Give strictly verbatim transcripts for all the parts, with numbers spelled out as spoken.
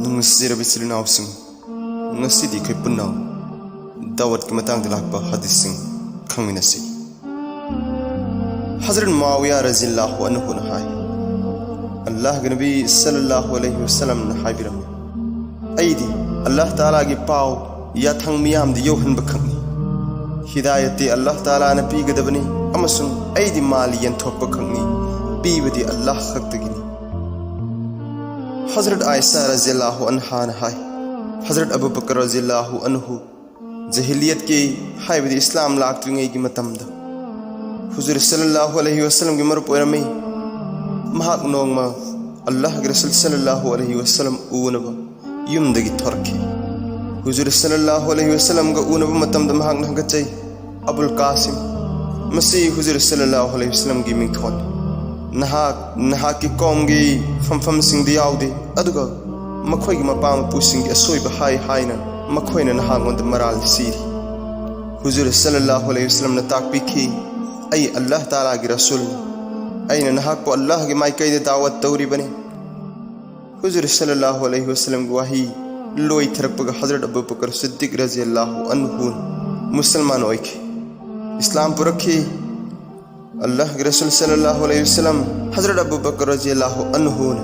ꯅꯨꯡꯁꯤꯔꯕ ꯏꯆꯤꯜ ꯏꯅꯥꯎꯁꯤꯡ, ꯉꯁꯤꯗꯤ ꯑꯩꯈꯣꯏ ꯄꯨꯟꯅ ꯗꯥꯋꯠꯀꯤ ꯃꯇꯥꯡꯗ ꯂꯥꯛꯄ ꯍꯗꯤꯁꯁꯤꯡ ꯈꯪꯃꯤꯟꯅꯁꯤ꯫ ꯍꯖꯔꯠ ꯃꯨꯑꯥꯋꯤꯌꯥ ꯔꯖꯤꯌꯜꯂꯥꯍꯨ ꯑꯟꯍꯨꯅ ꯍꯥꯏ, ꯑꯜꯂꯥꯍꯒꯤ ꯅꯕꯤ ꯁꯜꯂꯜꯂꯥꯍꯨ ꯑꯂꯩꯍꯤ ꯋꯁꯜꯂꯝꯅ ꯍꯥꯏꯕꯤꯔꯝꯃꯤ, "ꯑꯩꯗꯤ ꯑꯜꯂꯥꯍ ꯇꯥꯂꯥꯒꯤ ꯄꯥꯎ ꯌꯥꯊꯪ ꯃꯤꯌꯥꯝꯗ ꯌꯧꯍꯟꯕ ꯈꯛꯅꯤ꯫ ꯍꯤꯗꯥꯌꯠꯇꯤ ꯑꯜꯂꯥꯍ ꯇꯥꯂꯥꯅ ꯄꯤꯒꯗꯕꯅꯤ ꯑꯃꯁꯨꯡ ꯑꯩꯗꯤ ꯃꯥꯜ ꯌꯦꯟꯊꯣꯛꯄ ꯈꯛꯅꯤ, ꯄꯤꯕꯗꯤ ꯑꯜꯂꯥꯍ ꯈꯛꯇꯒꯤꯅꯤ"꯫ ꯍꯖꯔꯠ ꯑꯥꯏꯁꯥ ꯔꯖꯤꯌꯜꯂꯥꯍꯨ ꯑꯟꯍꯥꯅ ꯍꯥꯏ, ꯍꯖꯔꯠ ꯑꯕꯨ ꯕꯀꯔ ꯔꯖꯤꯌꯜꯂꯥꯍꯨ ꯑꯟꯍꯨ ꯖꯍꯤꯂꯤꯌꯠꯀꯤ, ꯍꯥꯏꯕꯗꯤ ꯏꯁꯂꯥꯝ ꯂꯥꯛꯇ꯭ꯔꯤꯉꯩꯒꯤ ꯃꯇꯝꯗ ꯍꯨꯖꯨꯔ ꯁꯜꯂꯜꯂꯥꯍꯨ ꯑꯂꯩꯍꯤ ꯋꯁꯜꯂꯝꯒꯤ ꯃꯔꯨꯞ ꯑꯣꯏꯔꯝꯃꯤ꯫ ꯃꯍꯥꯛ ꯅꯣꯡꯃ ꯑꯜꯂꯥꯍꯒꯤ ꯔꯁꯨꯜ ꯁꯜꯂꯜꯂꯥꯍꯨ ꯑꯂꯩꯍꯤ ꯋꯁꯜꯂꯝ ꯎꯅꯕ ꯌꯨꯝꯗꯒꯤ ꯊꯣꯔꯛꯈꯤ꯫ ꯍꯨꯖꯨꯔ ꯁꯜꯂꯜꯂꯥꯍꯨ ꯑꯂꯩꯍꯤ ꯋꯁꯜꯂꯝꯒ ꯎꯅꯕ ꯃꯇꯝꯗ ꯃꯍꯥꯛꯅ ꯍꯪꯒꯠꯆꯩ, "ꯑꯕꯨꯜ ꯀꯥꯁꯤꯝ, ꯃꯁꯤ ꯍꯨꯖꯨꯔ ꯁꯜꯂꯜꯂꯥꯍꯨ ꯑꯂꯩꯍꯤ ꯋꯁꯜꯂꯝꯒꯤ ꯃꯤꯡꯊꯣꯜꯅꯤ꯫ ꯅꯍꯥꯛ ꯅꯍꯥꯛꯀꯤ ꯀꯧꯝꯒꯤ ꯐꯝꯐꯝꯁꯤꯡꯗ ꯌꯥꯎꯗꯦ, ꯑꯗꯨꯒ ꯃꯈꯣꯏꯒꯤ ꯃꯄꯥ ꯃꯄꯨꯁꯤꯡꯒꯤ ꯑꯁꯣꯏꯕ ꯍꯥꯏ ꯍꯥꯏꯅ ꯃꯈꯣꯏꯅ ꯅꯍꯥꯛꯉꯣꯟꯗ ꯃꯔꯥꯜ ꯁꯤꯔꯤ"꯫ ꯍꯨꯖꯨꯔ ꯁꯜꯂꯜꯂꯥꯍꯨ ꯑꯂꯩꯍꯤ ꯋꯁꯜꯂꯝꯅ ꯇꯥꯛꯄꯤꯈꯤ, "ꯑꯩ ꯑꯜꯂꯥꯍ ꯇꯥꯂꯥꯒꯤ ꯔꯁꯨꯜꯅꯤ꯫ ꯑꯩꯅ ꯅꯍꯥꯛꯄꯨ ꯑꯜꯂꯥꯍꯒꯤ ꯃꯥꯏꯀꯩꯗ ꯗꯥꯋꯠ ꯇꯧꯔꯤꯕꯅꯤ"꯫ ꯍꯨꯖꯨꯔ ꯁꯜꯂꯜꯂꯥꯍꯨ ꯑꯂꯩꯍꯤ ꯋꯁꯜꯂꯝꯒꯤ ꯋꯥꯍꯩ ꯂꯣꯏꯊꯔꯛꯄꯒ ꯍꯖꯔꯠ ꯑꯕꯨ ꯕꯀꯔ ꯁꯤꯗꯤꯛ ꯔꯖꯤꯌꯜꯂꯥꯍꯨ ꯑꯟꯍꯨ ꯃꯨꯁꯜꯃꯥꯟ ꯑꯣꯏꯈꯤ, ꯏꯁꯂꯥꯝ ꯄꯨꯔꯛꯈꯤ꯫ ꯑꯜꯂꯥꯍꯒꯤ ꯔꯁꯨꯜ ꯁꯜꯂꯜꯂꯥꯍꯨ ꯑꯂꯩꯍꯤ ꯋꯁꯜꯂꯝ ꯍꯖꯔꯠ ꯑꯕꯨ ꯕꯀꯔ ꯔꯖꯤꯌꯜꯂꯥꯍꯨ ꯑꯟꯍꯨꯅ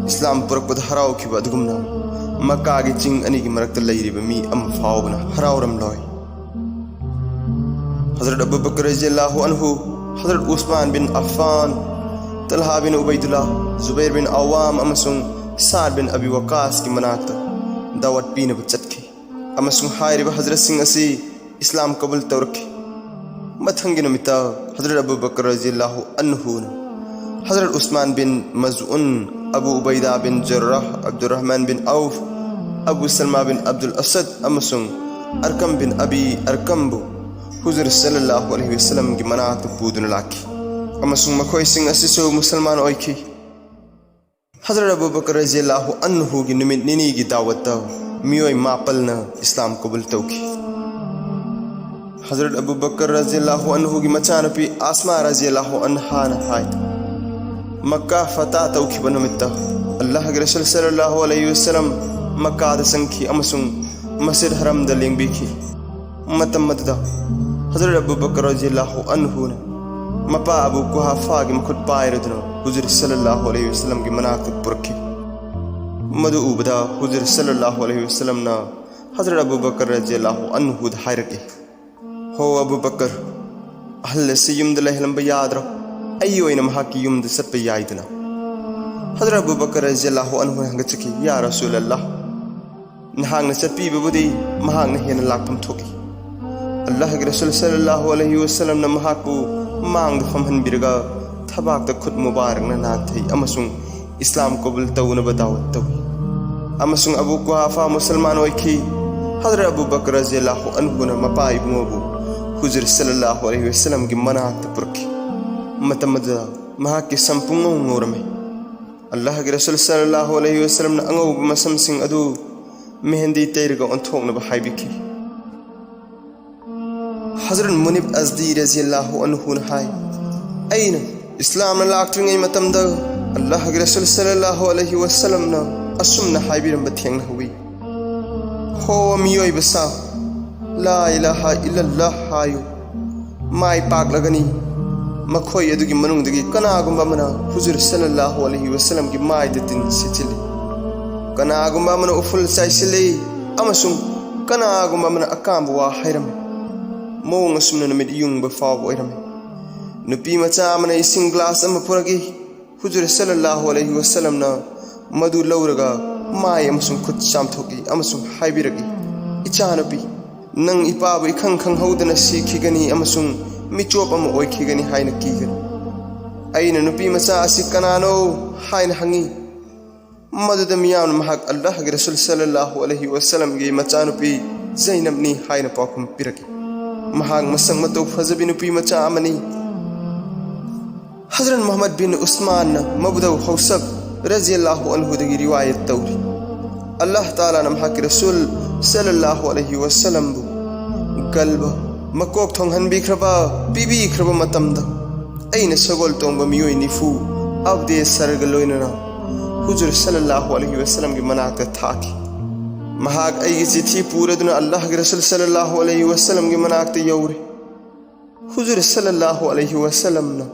ꯏꯁꯂꯥꯝ ꯄꯨꯔꯛꯄꯗ ꯍꯔꯥꯎꯈꯤꯕ ꯑꯗꯨꯒꯨꯝꯅ ꯃꯛꯀꯥꯒꯤ ꯆꯤꯡ ꯑꯅꯤꯒꯤ ꯃꯔꯛꯇ ꯂꯩꯔꯤꯕ ꯃꯤ ꯑꯃ ꯐꯥꯎꯕꯅ ꯍꯔꯥꯎꯔꯝꯂꯣꯏ꯫ ꯍꯖꯔꯠ ꯑꯕꯨ ꯕꯀꯔ ꯔꯖꯤꯌꯜꯂꯥꯍꯨ ꯑꯟꯍꯨ, ꯍꯖꯔꯠ ꯎꯁꯃꯥꯟ ꯕꯤꯟ ꯑꯐꯥꯟ, ꯇꯜꯍꯥ ꯕꯤꯟ ꯎꯕꯩꯗꯨꯜꯂꯥ, ꯖꯨꯕꯩꯔ ꯕꯤꯟ ꯑꯋꯥꯝ ꯑꯃꯁꯨꯡ ꯁꯥꯗ ꯕꯤꯟ ꯑꯕꯤ ꯋꯀꯥꯁꯀꯤ ꯃꯅꯥꯛꯇ ꯗꯥꯋꯠ ꯄꯤꯅꯕ ꯆꯠꯈꯤ, ꯑꯃꯁꯨꯡ ꯍꯥꯏꯔꯤꯕ ꯍꯖꯔꯠꯁꯤꯡ ꯑꯁꯤ ꯏꯁꯂꯥꯝ ꯀꯕꯨꯜ ꯇꯧꯔꯛꯈꯤ꯫ ꯃꯊꯪꯒꯤ ꯅꯨꯃꯤꯠꯇ ꯍꯖꯔꯠ ꯑꯕꯨ ꯕꯀꯔ ꯔꯖꯤꯌꯜꯂꯥꯍꯨ ꯑꯟꯍꯨꯅ ꯍꯖꯔꯠ ꯎꯁꯃꯥꯟ ꯕꯤꯟ ꯃꯖꯎꯟ, ꯑꯕꯨ ꯎꯕꯩꯗꯥ ꯕꯤꯟ ꯖꯔꯥꯍ, ꯑꯕꯗꯨꯔꯔꯍꯃꯥꯟ ꯕꯤꯟ ꯑꯧꯐ, ꯑꯕꯨ ꯁꯜꯃꯥ ꯕꯤꯟ ꯑꯕꯗꯨꯜ ꯑꯁꯗ ꯑꯃꯁꯨꯡ ꯑꯔꯀꯝ ꯕꯤꯟ ꯑꯕꯤ ꯑꯔꯀꯝꯕꯨ ꯍꯨꯖꯨꯔ ꯁꯜꯂꯜꯂꯥꯍꯨ ꯑꯂꯩꯍꯤ ꯋꯁꯜꯂꯝꯒꯤ ꯃꯅꯥꯛꯇ ꯄꯨꯗꯨꯅ ꯂꯥꯛꯈꯤ, ꯑꯃꯁꯨꯡ ꯃꯈꯣꯏꯁꯤꯡ ꯑꯁꯤꯁꯨ ꯃꯨꯁꯜꯃꯥꯟ ꯑꯣꯏꯈꯤ꯫ ꯍꯖꯔꯠ ꯑꯕꯨ ꯕꯀꯔ ꯔꯖꯤꯌꯜꯂꯥꯍꯨ ꯑꯟꯍꯨꯒꯤ ꯅꯨꯃꯤꯠ ꯅꯤꯅꯤꯒꯤ ꯗꯥꯋꯠꯇ ꯃꯤꯑꯣꯏ ꯃꯥꯄꯜꯅ ꯏꯁꯂꯥꯝ ꯀꯕꯨꯜ ꯇꯧꯈꯤ꯫ ꯍꯖꯔꯠ ꯑꯕꯨ ꯕꯀꯔ ꯔꯖꯤꯌꯜꯂꯥꯍꯨ ꯑꯟꯍꯨꯒꯤ ꯃꯆꯥꯅꯨꯄꯤ ꯑꯁꯃꯥ ꯔꯖꯤꯌꯜꯂꯥꯍꯨ ꯑꯟꯍꯥꯅ ꯍꯥꯏ, ꯃꯛꯀꯥ ꯐꯇꯥ ꯇꯧꯈꯤꯕ ꯅꯨꯃꯤꯠꯇ ꯑꯜꯂꯥꯍꯒꯤ ꯔꯁꯨꯜ ꯁꯜꯂꯜꯂꯥꯍꯨ ꯑꯂꯩꯍꯤ ꯋꯁꯜꯂꯝ ꯃꯛꯀꯥꯗ ꯆꯪꯈꯤ ꯑꯃꯁꯨꯡ ꯃꯁꯖꯤꯗ ꯍꯔꯝꯗ ꯂꯦꯡꯕꯤꯈꯤ꯫ ꯃꯇꯝ ꯑꯗꯨꯗ ꯍꯖꯔꯠ ꯑꯕꯨ ꯕꯀꯔ ꯔꯖꯤꯌꯜꯂꯥꯍꯨ ꯑꯟꯍꯨꯅ ꯃꯄꯥ ꯑꯕꯨ ꯀꯨꯍꯥꯐꯥꯒꯤ ꯃꯈꯨꯠ ꯄꯥꯏꯔꯗꯨꯅ ꯍꯨꯖꯨꯔ ꯁꯜꯂꯜꯂꯥꯍꯨ ꯑꯂꯩꯍꯤ ꯋꯁꯜꯂꯝꯒꯤ ꯃꯅꯥꯛꯇ ꯄꯨꯔꯛꯈꯤ꯫ ꯃꯗꯨ ꯎꯕꯗ ꯍꯨꯖꯨꯔ ꯁꯜꯂꯜꯂꯥꯍꯨ ꯑꯂꯩꯍꯤ ꯋꯁꯜꯂꯝꯅ ꯍꯖꯔꯠ ꯑꯕꯨ ꯕꯀꯔ ꯔꯖꯤꯌꯜꯂꯥꯍꯨ ꯑꯟꯍꯨꯗ ꯍꯥꯏꯔꯛꯏ, "ꯍꯣ ꯑꯕꯨ ꯕꯀꯔ, ꯑꯍꯜ ꯑꯁꯤ ꯌꯨꯝꯗ ꯂꯩꯍꯜꯂꯝꯕ ꯌꯥꯗ꯭ꯔꯣ? ꯑꯩ ꯑꯣꯏꯅ ꯃꯍꯥꯛꯀꯤ ꯌꯨꯝꯗ ꯆꯠꯄ ꯌꯥꯏꯗꯅ?" ꯍꯖꯔꯠ ꯑꯕꯨ ꯕꯀꯔ ꯔꯖꯤꯌꯜꯂꯥꯍꯨ ꯑꯟꯍꯨꯅ ꯍꯪꯒꯠꯆꯈꯤ, "ꯌꯥ ꯔꯁꯨꯜ ꯑꯜꯂꯥꯍ, ꯅꯍꯥꯛꯅ ꯆꯠꯄꯤꯕꯕꯨꯗꯤ ꯃꯍꯥꯛꯅ ꯍꯦꯟꯅ ꯂꯥꯛꯐꯝ ꯊꯣꯛꯏ꯫ ꯑꯜꯂꯥꯍꯒꯤ ꯔꯁꯨꯜ ꯁꯜꯂꯜꯂꯥꯍꯨ ꯑꯂꯩꯍꯤ ꯋꯁꯜꯂꯝꯅ ꯃꯍꯥꯛꯄꯨ ꯃꯥꯡꯗ ꯐꯝꯍꯟꯕꯤꯔꯒ ꯊꯕꯥꯛꯇ ꯈꯨꯠ ꯃꯨꯕꯥꯔꯛꯅ ꯅꯥꯟꯊꯩ ꯑꯃꯁꯨꯡ ꯏꯁꯂꯥꯝ ꯀꯕꯨꯜ ꯇꯧꯅꯕ ꯗꯥꯋꯠ ꯇꯧꯏ꯫ ꯑꯃꯁꯨꯡ ꯑꯕꯨ ꯀꯨꯍꯥꯐꯥ ꯃꯨꯁꯜꯃꯥꯟ ꯑꯣꯏꯈꯤ꯫ ꯍꯖꯔꯠ ꯑꯕꯨ ꯕꯀꯔ ꯔꯖꯤꯌꯜꯂꯥꯍꯨ ꯑꯟꯍꯨꯅ ꯃꯄꯥ ꯏꯕꯨꯡꯉꯣꯕꯨ ꯍꯨꯖꯨꯔ ꯁꯜꯂꯜꯂꯥꯍꯨ ꯑꯂꯩꯍꯤ ꯋꯁꯜꯂꯝꯒꯤ ꯃꯅꯥꯛꯇ ꯄꯨꯔꯛꯈꯤ꯫ ꯃꯇꯝ ꯑꯗꯨꯗ ꯃꯍꯥꯛꯀꯤ ꯁꯝ ꯄꯨꯡꯉꯧ ꯉꯧꯔꯝꯃꯤ꯫ ꯑꯜꯂꯥꯍꯒꯤ ꯔꯁꯨꯜ ꯁꯜꯂꯜꯂꯥꯍꯨ ꯑꯂꯩꯍꯤ ꯋꯁꯜꯂꯝꯅ ꯑꯉꯧꯕ ꯃꯁꯝꯁꯤꯡ ꯑꯗꯨ ꯃꯦꯍꯦꯟꯗꯤ ꯇꯩꯔꯒ ꯑꯣꯟꯊꯣꯛꯅꯕ ꯍꯥꯏꯕꯤꯈꯤ꯫ ꯍꯖꯔꯠ ꯃꯨꯅꯤꯕ ꯑꯖꯗꯤ ꯔꯖꯤꯌꯜꯂꯥꯍꯨ ꯑꯟꯍꯨꯅ ꯍꯥꯏ, "ꯑꯩꯅ ꯏꯁꯂꯥꯝꯅ ꯂꯥꯛꯇ꯭ꯔꯤꯉꯩ ꯃꯇꯝꯗ ꯑꯜꯂꯥꯍꯒꯤ ꯔꯁꯨꯜ ꯁꯜꯂꯜꯂꯥꯍꯨ ꯑꯂꯩꯍꯤ ꯋꯁꯜꯂꯝꯅ ꯑꯁꯨꯝꯅ ꯍꯥꯏꯕꯤꯔꯝꯕ ꯊꯦꯡꯅꯍꯧꯋꯤ, 'ꯍꯣ ꯃꯤꯑꯣꯏꯕ ꯁꯥ, ꯂꯥ ꯏꯂꯥꯍ ꯏꯜꯂꯜꯂꯥꯍ ꯍꯥꯏꯌꯨ, ꯃꯥꯏ ꯄꯥꯛꯂꯒꯅꯤ꯫ ꯃꯈꯣꯏ ꯑꯗꯨꯒꯤ ꯃꯅꯨꯡꯗꯒꯤ ꯀꯅꯥꯒꯨꯝꯕ ꯑꯃꯅ ꯍꯨꯖꯨꯔ ꯁꯜꯂꯜꯂꯥꯍꯨ ꯑꯂꯩꯍꯤ ꯋꯁꯜꯂꯝꯒꯤ ꯃꯥꯏꯗ ꯇꯤꯟ ꯁꯤꯠꯆꯤꯜꯂꯤ꯫ ꯀꯅꯥꯒꯨꯝꯕ ꯑꯃꯅ ꯎꯐꯨꯜ ꯆꯥꯏꯁꯤꯜꯂꯤ ꯑꯃꯁꯨꯡ ꯀꯅꯥꯒꯨꯝꯕ ꯑꯃꯅ ꯑꯀꯥꯝꯕ ꯋꯥ ꯍꯥꯏꯔꯝꯃꯤ꯫ ꯃꯑꯣꯡ ꯑꯁꯨꯝꯅ ꯅꯨꯃꯤꯠ ꯌꯨꯡꯕ ꯐꯥꯎꯕ ꯑꯣꯏꯔꯝꯃꯤ꯫ ꯅꯨꯄꯤ ꯃꯆꯥ ꯑꯃꯅ ꯏꯁꯤꯡ ꯒ꯭ꯂꯥꯁ ꯑꯃ ꯄꯨꯔꯛꯏ꯫ ꯍꯨꯖꯨꯔ ꯁꯜꯂꯜꯂꯥꯍꯨ ꯑꯂꯩꯍꯤ ꯋꯁꯜꯂꯝꯅ ꯃꯗꯨ ꯂꯧꯔꯒ ꯃꯥꯏ ꯑꯃꯁꯨꯡ ꯈꯨꯠ ꯆꯥꯝꯊꯣꯛꯏ ꯑꯃꯁꯨꯡ ꯍꯥꯏꯕꯤꯔꯛꯏ, 'ꯏꯆꯥꯅꯨꯄꯤ, ꯅꯪ ꯏꯄꯥꯕꯨ ꯏꯈꯪ ꯈꯪꯍꯧꯗꯅ ꯁꯤꯈꯤꯒꯅꯤ ꯑꯃꯁꯨꯡ ꯃꯤꯆꯣꯞ ꯑꯃ ꯑꯣꯏꯈꯤꯒꯅꯤ ꯍꯥꯏꯅ ꯀꯤꯒꯅꯨ.' ꯑꯩꯅ ꯅꯨꯄꯤ ꯃꯆꯥ ꯑꯁꯤ ꯀꯅꯥꯅꯣ ꯍꯥꯏꯅ ꯍꯪꯉꯤ꯫ ꯃꯗꯨꯗ ꯃꯤꯌꯥꯝꯅ ꯃꯍꯥꯛ ꯑꯜꯂꯥꯍꯒꯤ ꯔꯁꯨꯜ ꯁꯜꯂꯜꯂꯥꯍꯨ ꯑꯂꯩꯍꯤ ꯋꯁꯜꯂꯝꯒꯤ ꯃꯆꯥꯅꯨꯄꯤ ꯖꯩꯅꯕꯅꯤ ꯍꯥꯏꯅ ꯄꯥꯎꯈꯨꯝ ꯄꯤꯔꯛꯏ꯫ ꯃꯍꯥꯛ ꯃꯁꯛ ꯃꯇꯧ ꯐꯖꯕꯤ ꯅꯨꯄꯤ ꯃꯆꯥ ꯑꯃꯅꯤ꯫ ꯍꯖꯔꯠ ꯃꯨꯍꯝꯃꯗ ꯕꯤꯟ ꯎꯁꯃꯥꯟꯅ ꯃꯕꯨꯗꯧ ꯍꯧꯁꯕ ꯔꯖꯤꯌꯜꯂꯥꯍꯨ ꯑꯟꯍꯨꯗꯒꯤ ꯔꯤꯋꯥꯌꯠ ꯇꯧꯔꯤ꯫ ꯑꯜꯂꯥꯍ ꯇꯥꯂꯥꯅ ꯃꯍꯥꯛꯀꯤ ꯔꯁꯨꯜ ꯁꯜꯂꯜꯂꯥꯍꯨ ꯑꯂꯩꯍꯤ ꯋꯁꯜꯂꯝꯕꯨ ꯒꯜꯕ, ꯃꯀꯣꯛ ꯊꯣꯡꯍꯟꯕꯤꯈ꯭ꯔꯕ, ꯄꯤꯕꯤꯈ꯭ꯔꯕ ꯃꯇꯝꯗ, ꯑꯩꯅ ꯁꯒꯣꯜ ꯇꯣꯡꯕ ꯃꯤꯑꯣꯏ ꯅꯤꯐꯨ ꯑꯕꯗꯦ ꯁꯔꯒ ꯂꯣꯏꯅꯅ ꯍꯨꯖꯨꯔ ꯁꯜꯂꯜꯂꯥꯍꯨ ꯑꯂꯩꯍꯤ ꯋꯁꯜꯂꯝꯒꯤ ꯃꯅꯥꯛꯇ ꯊꯥꯈꯤ꯫ ꯃꯍꯥꯛ ꯑꯩꯒꯤ ꯆꯤꯊꯤ ꯄꯨꯔꯗꯨꯅ ꯑꯜꯂꯥꯍꯒꯤ ꯔꯁꯨꯜ ꯁꯜꯂꯜꯂꯥꯍꯨ ꯑꯂꯩꯍꯤ ꯋꯁꯜꯂꯝꯒꯤ ꯃꯅꯥꯛꯇ ꯌꯧꯔꯦ꯫ ꯍꯨꯖꯨꯔ ꯁꯜꯂꯜꯂꯥꯍꯨ ꯑꯂꯩꯍꯤ ꯋꯁꯜꯂꯝꯅ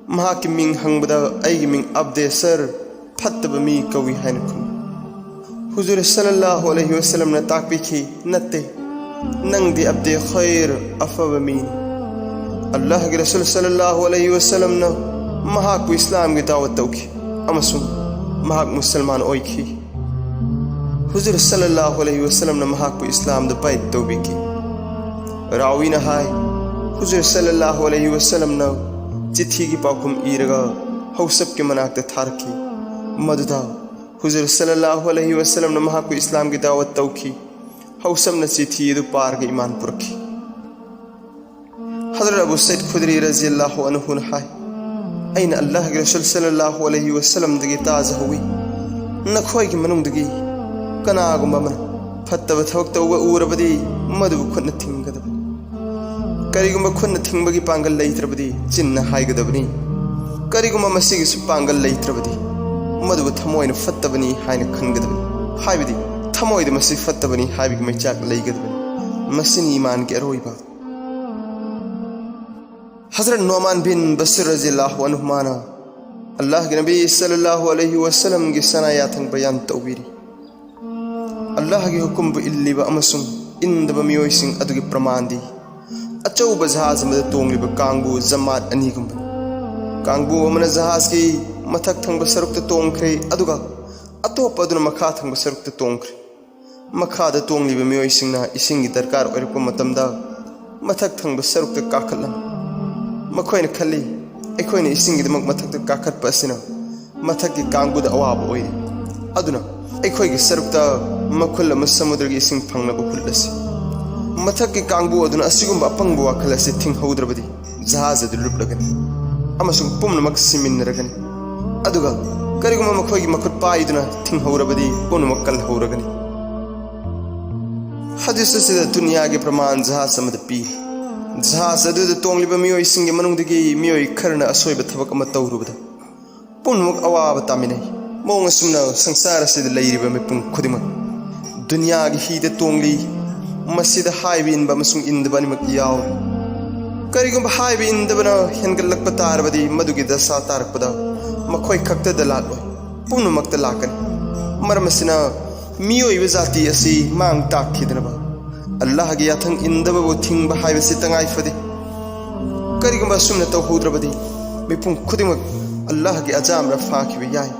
ꯃꯍꯥꯛꯀꯤ ꯃꯤꯡ ꯍꯪꯕꯗ, "ꯑꯩꯒꯤ ꯃꯤꯡ ꯑꯕꯗꯦꯁꯔ, ꯐꯠꯇꯕ ꯃꯤ ꯀꯧꯏ" ꯍꯥꯏꯅ ꯈꯨꯝꯃꯤ꯫ ꯍꯨꯖꯨꯔ ꯁꯜꯂꯜꯂꯥꯍꯨ ꯑꯂꯩꯍꯤ ꯋꯁꯜꯂꯝꯅ ꯇꯥꯛꯄꯤꯈꯤ, "ꯅꯠꯇꯦ, ꯅꯪꯗꯤ ꯑꯕꯗꯦ ꯈꯩꯔ, ꯑꯐꯕ ꯃꯤꯅꯤ"꯫ ꯑꯜꯂꯥꯍꯒꯤ ꯔꯁꯨꯜ ꯁꯜꯂꯜꯂꯥꯍꯨ ꯑꯂꯩꯍꯤ ꯋꯁꯜꯂꯝꯅ ꯃꯍꯥꯛꯄꯨ ꯏꯁꯂꯥꯝꯒꯤ ꯗꯥꯋꯠ ꯇꯧꯈꯤ ꯑꯃꯁꯨꯡ ꯃꯍꯥꯛ ꯃꯨꯁꯜꯃꯥꯟ ꯑꯣꯏꯈꯤ꯫ ꯍꯨꯖꯨꯔ ꯁꯜꯂꯜꯂꯥꯍꯨ ꯑꯂꯩꯍꯤ ꯋꯁꯜꯂꯝꯅ ꯃꯍꯥꯛꯄꯨ ꯏꯁꯂꯥꯝꯗ ꯕꯥꯏꯠ ꯇꯧꯕꯤꯈꯤ꯫ ꯔꯥꯋꯤꯅ ꯍꯥꯏ, ꯍꯨꯖꯨꯔ ꯁꯜꯂꯜꯂꯥꯍꯨ ꯑꯂꯩꯍꯤ ꯋꯁꯜꯂꯝꯅ ꯆꯤꯊꯤꯒꯤ ꯄꯥꯎꯈꯨꯝ ꯏꯔꯒ ꯍꯧꯁꯞꯀꯤ ꯃꯅꯥꯛꯇ ꯊꯥꯔꯛꯈꯤ꯫ ꯃꯗꯨꯗ ꯍꯨꯖꯨꯔ ꯁꯜꯂꯜꯂꯥꯍꯨ ꯑꯂꯩꯍꯤ ꯋꯁꯜꯂꯝꯅ ꯃꯍꯥꯛꯄꯨ ꯏꯁꯂꯥꯝꯒꯤ ꯗꯥꯋꯠ ꯇꯧꯈꯤ꯫ ꯍꯧꯁꯝꯅ ꯆꯤꯊꯤ ꯑꯗꯨ ꯄꯥꯔꯒ ꯏꯃꯥꯟ ꯄꯨꯔꯛꯈꯤ꯫ ꯍꯖꯔꯠ ꯑꯕꯨ ꯁꯩꯗ ꯈꯨꯗ꯭ꯔꯤ ꯔꯖꯤꯌꯜꯂꯥꯍꯨ ꯑꯟꯍꯨꯅ ꯍꯥꯏ, "ꯑꯩꯅ ꯑꯜꯂꯥꯍꯒꯤ ꯔꯁꯨꯜ ꯁꯜꯂꯜꯂꯥꯍꯨ ꯑꯂꯩꯍꯤ ꯋꯁꯜꯂꯝꯗꯒꯤ ꯇꯥꯖꯍꯧꯏ, ꯅꯈꯣꯏꯒꯤ ꯃꯅꯨꯡꯗꯒꯤ ꯀꯅꯥꯒꯨꯝꯕ ꯑꯃꯅ ꯐꯠꯇꯕ ꯊꯕꯛ ꯇꯧꯕ ꯎꯔꯕꯗꯤ ꯃꯗꯨꯕꯨ ꯈꯨꯠꯅ ꯊꯤꯡꯒꯗꯕꯅꯤ꯫ ꯀꯔꯤꯒꯨꯝꯕ ꯈꯨꯠꯅ ꯊꯤꯡꯕꯒꯤ ꯄꯥꯡꯒꯜ ꯂꯩꯇ꯭ꯔꯕꯗꯤ ꯆꯤꯟꯅ ꯍꯥꯏꯒꯗꯕꯅꯤ꯫ ꯀꯔꯤꯒꯨꯝꯕ ꯃꯁꯤꯒꯤꯁꯨ ꯄꯥꯡꯒꯜ ꯂꯩꯇ꯭ꯔꯕꯗꯤ ꯃꯗꯨꯕꯨ ꯊꯃꯣꯏꯅ ꯐꯠꯇꯕꯅꯤ ꯍꯥꯏꯅ ꯈꯟꯒꯗꯕꯅꯤ"꯫ ꯍꯥꯏꯕꯗꯤ ꯊꯃꯣꯏꯗ ꯃꯁꯤ ꯐꯠꯇꯕꯅꯤ ꯍꯥꯏꯕꯒꯤ ꯃꯩꯆꯥꯛ ꯂꯩꯒꯗꯕꯅꯤ꯫ ꯃꯁꯤꯅꯤ ꯏꯃꯥꯟꯒꯤ ꯑꯔꯣꯏꯕ꯫ ꯍꯖꯔꯠ ꯅꯣꯃꯥꯟ ꯕꯤꯟ ꯕꯁꯤꯔ ꯔꯖꯤꯌꯜꯂꯥꯍꯨ ꯑꯟꯍꯨꯃꯥꯅ ꯑꯜꯂꯥꯍꯒꯤ ꯅꯕꯤ ꯁꯜꯂꯜꯂꯥꯍꯨ ꯑꯂꯩꯍꯤ ꯋꯁꯜꯂꯝꯒꯤ ꯁꯅꯥ ꯌꯥꯊꯪ ꯕꯌꯥꯟ ꯇꯧꯕꯤꯔꯤ꯫ ꯑꯜꯂꯥꯍꯒꯤ ꯍꯨꯀꯨꯝꯕꯨ ꯏꯜꯂꯤꯕ ꯑꯃꯁꯨꯡ ꯏꯟꯗꯕ ꯃꯤꯑꯣꯏꯁꯤꯡ ꯑꯗꯨꯒꯤ ꯄ꯭ꯔꯃꯥꯟꯗꯤ ꯑꯆꯧꯕ ꯖꯍꯥꯖ ꯑꯃꯗ ꯇꯣꯡꯂꯤꯕ ꯀꯥꯡꯕꯨ ꯖꯃꯥꯠ ꯑꯅꯤꯒꯨꯝꯕꯅꯤ꯫ ꯀꯥꯡꯕꯨ ꯑꯃꯅ ꯖꯍꯥꯖꯀꯤ ꯃꯊꯛ ꯊꯪꯕ ꯁꯔꯨꯛꯇ ꯇꯣꯡꯈ꯭ꯔꯦ, ꯑꯗꯨꯒ ꯑꯇꯣꯞꯄ ꯑꯗꯨꯅ ꯃꯈꯥ ꯊꯪꯕ ꯁꯔꯨꯛꯇ ꯇꯣꯡꯈ꯭ꯔꯦ꯫ ꯃꯈꯥꯗ ꯇꯣꯡꯂꯤꯕ ꯃꯤꯑꯣꯏꯁꯤꯡꯅ ꯏꯁꯤꯡꯒꯤ ꯗꯔꯀꯥꯔ ꯑꯣꯏꯔꯛꯄ ꯃꯇꯝꯗ ꯃꯊꯛ ꯊꯪꯕ ꯁꯔꯨꯛꯇ ꯀꯥꯈꯠꯂꯝꯃꯤ꯫ ꯃꯈꯣꯏꯅ ꯈꯜꯂꯤ, "ꯑꯩꯈꯣꯏꯅ ꯏꯁꯤꯡꯒꯤꯗꯃꯛ ꯃꯊꯛꯇ ꯀꯥꯈꯠꯄ ꯑꯁꯤꯅ ꯃꯊꯛꯀꯤ ꯀꯥꯡꯕꯨꯗ ꯑꯋꯥꯕ ꯑꯣꯏꯔꯤ, ꯑꯗꯨꯅ ꯑꯩꯈꯣꯏꯒꯤ ꯁꯔꯨꯛꯇ ꯃꯈꯨꯜ ꯑꯃ ꯁꯃꯨꯗ꯭ꯔꯒꯤ ꯏꯁꯤꯡ ꯐꯪꯅꯕ ꯍꯨꯠꯂꯁꯤ"꯫ ꯃꯊꯛꯀꯤ ꯀꯥꯡꯕꯨ ꯑꯗꯨꯅ ꯑꯁꯤꯒꯨꯝꯕ ꯑꯄꯪꯕ ꯋꯥꯈꯜ ꯑꯁꯤ ꯊꯤꯡꯍꯧꯗ꯭ꯔꯕꯗꯤ ꯖꯍꯥꯖ ꯑꯗꯨ ꯂꯨꯞꯂꯒꯅꯤ ꯑꯃꯁꯨꯡ ꯄꯨꯝꯅꯃꯛ ꯁꯤꯃꯤꯟꯅꯔꯒꯅꯤ꯫ ꯑꯗꯨꯒ ꯀꯔꯤꯒꯨꯝꯕ ꯃꯈꯣꯏꯒꯤ ꯃꯈꯨꯠ ꯄꯥꯏꯗꯨꯅ ꯊꯤꯡꯍꯧꯔꯕꯗꯤ ꯄꯨꯝꯅꯃꯛ ꯀꯜꯍꯧꯔꯒꯅꯤ꯫ ꯍꯗꯤꯁ ꯑꯁꯤꯗ ꯗꯨꯅꯤꯌꯥꯒꯤ ꯄ꯭ꯔꯃꯥꯟ ꯖꯍꯥꯖ ꯑꯃꯗ ꯄꯤꯔꯤ꯫ ꯖꯍꯥꯖ ꯑꯗꯨꯗ ꯇꯣꯡꯂꯤꯕ ꯃꯤꯑꯣꯏꯁꯤꯡꯒꯤ ꯃꯅꯨꯡꯗꯒꯤ ꯃꯤꯑꯣꯏ ꯈꯔꯅ ꯑꯁꯣꯏꯕ ꯊꯕꯛ ꯑꯃ ꯇꯧꯔꯨꯕꯗ ꯄꯨꯝꯅꯃꯛ ꯑꯋꯥꯕ ꯇꯥꯃꯤꯟꯅꯩ꯫ ꯃꯑꯣꯡ ꯑꯁꯨꯝꯅ ꯁꯪꯁꯥꯔ ꯑꯁꯤꯗ ꯂꯩꯔꯤꯕ ꯃꯤꯄꯨꯝ ꯈꯨꯗꯤꯡꯃꯛ ꯗꯨꯅꯤꯌꯥꯒꯤ ꯍꯤꯗ ꯇꯣꯡꯂꯤ꯫ ꯃꯁꯤꯗ ꯍꯥꯏꯕ ꯏꯟꯕ ꯑꯃꯁꯨꯡ ꯏꯟꯗꯕ ꯑꯅꯤꯃꯛ ꯌꯥꯎꯔꯤ꯫ ꯀꯔꯤꯒꯨꯝꯕ ꯍꯥꯏꯕ ꯏꯟꯗꯕꯅ ꯍꯦꯟꯒꯠꯂꯛꯄ ꯇꯥꯔꯕꯗꯤ, ꯃꯗꯨꯒꯤ ꯗꯁꯥ ꯇꯥꯔꯛꯄꯗ ꯃꯈꯣꯏ ꯈꯛꯇꯗ ꯂꯥꯛꯂꯣꯏ, ꯄꯨꯝꯅꯃꯛꯇ ꯂꯥꯛꯀꯅꯤ꯫ ꯃꯔꯝ ꯑꯁꯤꯅ, ꯃꯤꯑꯣꯏꯕ ꯖꯥꯇꯤ ꯑꯁꯤ ꯃꯥꯡ ꯇꯥꯛꯈꯤꯗꯅꯕ ꯑꯜꯂꯥꯍꯒꯤ ꯌꯥꯊꯪ ꯏꯟꯗꯕꯕꯨ ꯊꯤꯡꯕ ꯍꯥꯏꯕꯁꯤ ꯇꯉꯥꯏ ꯐꯗꯦ꯫ ꯀꯔꯤꯒꯨꯝꯕ ꯑꯁꯨꯝꯅ ꯇꯧꯍꯧꯗ꯭ꯔꯕꯗꯤ, ꯃꯤꯄꯨꯝ ꯈꯨꯗꯤꯡꯃꯛ ꯑꯜꯂꯥꯍꯒꯤ ꯑꯖꯥꯝꯅ ꯐꯥꯈꯤꯕ ꯌꯥꯏ꯫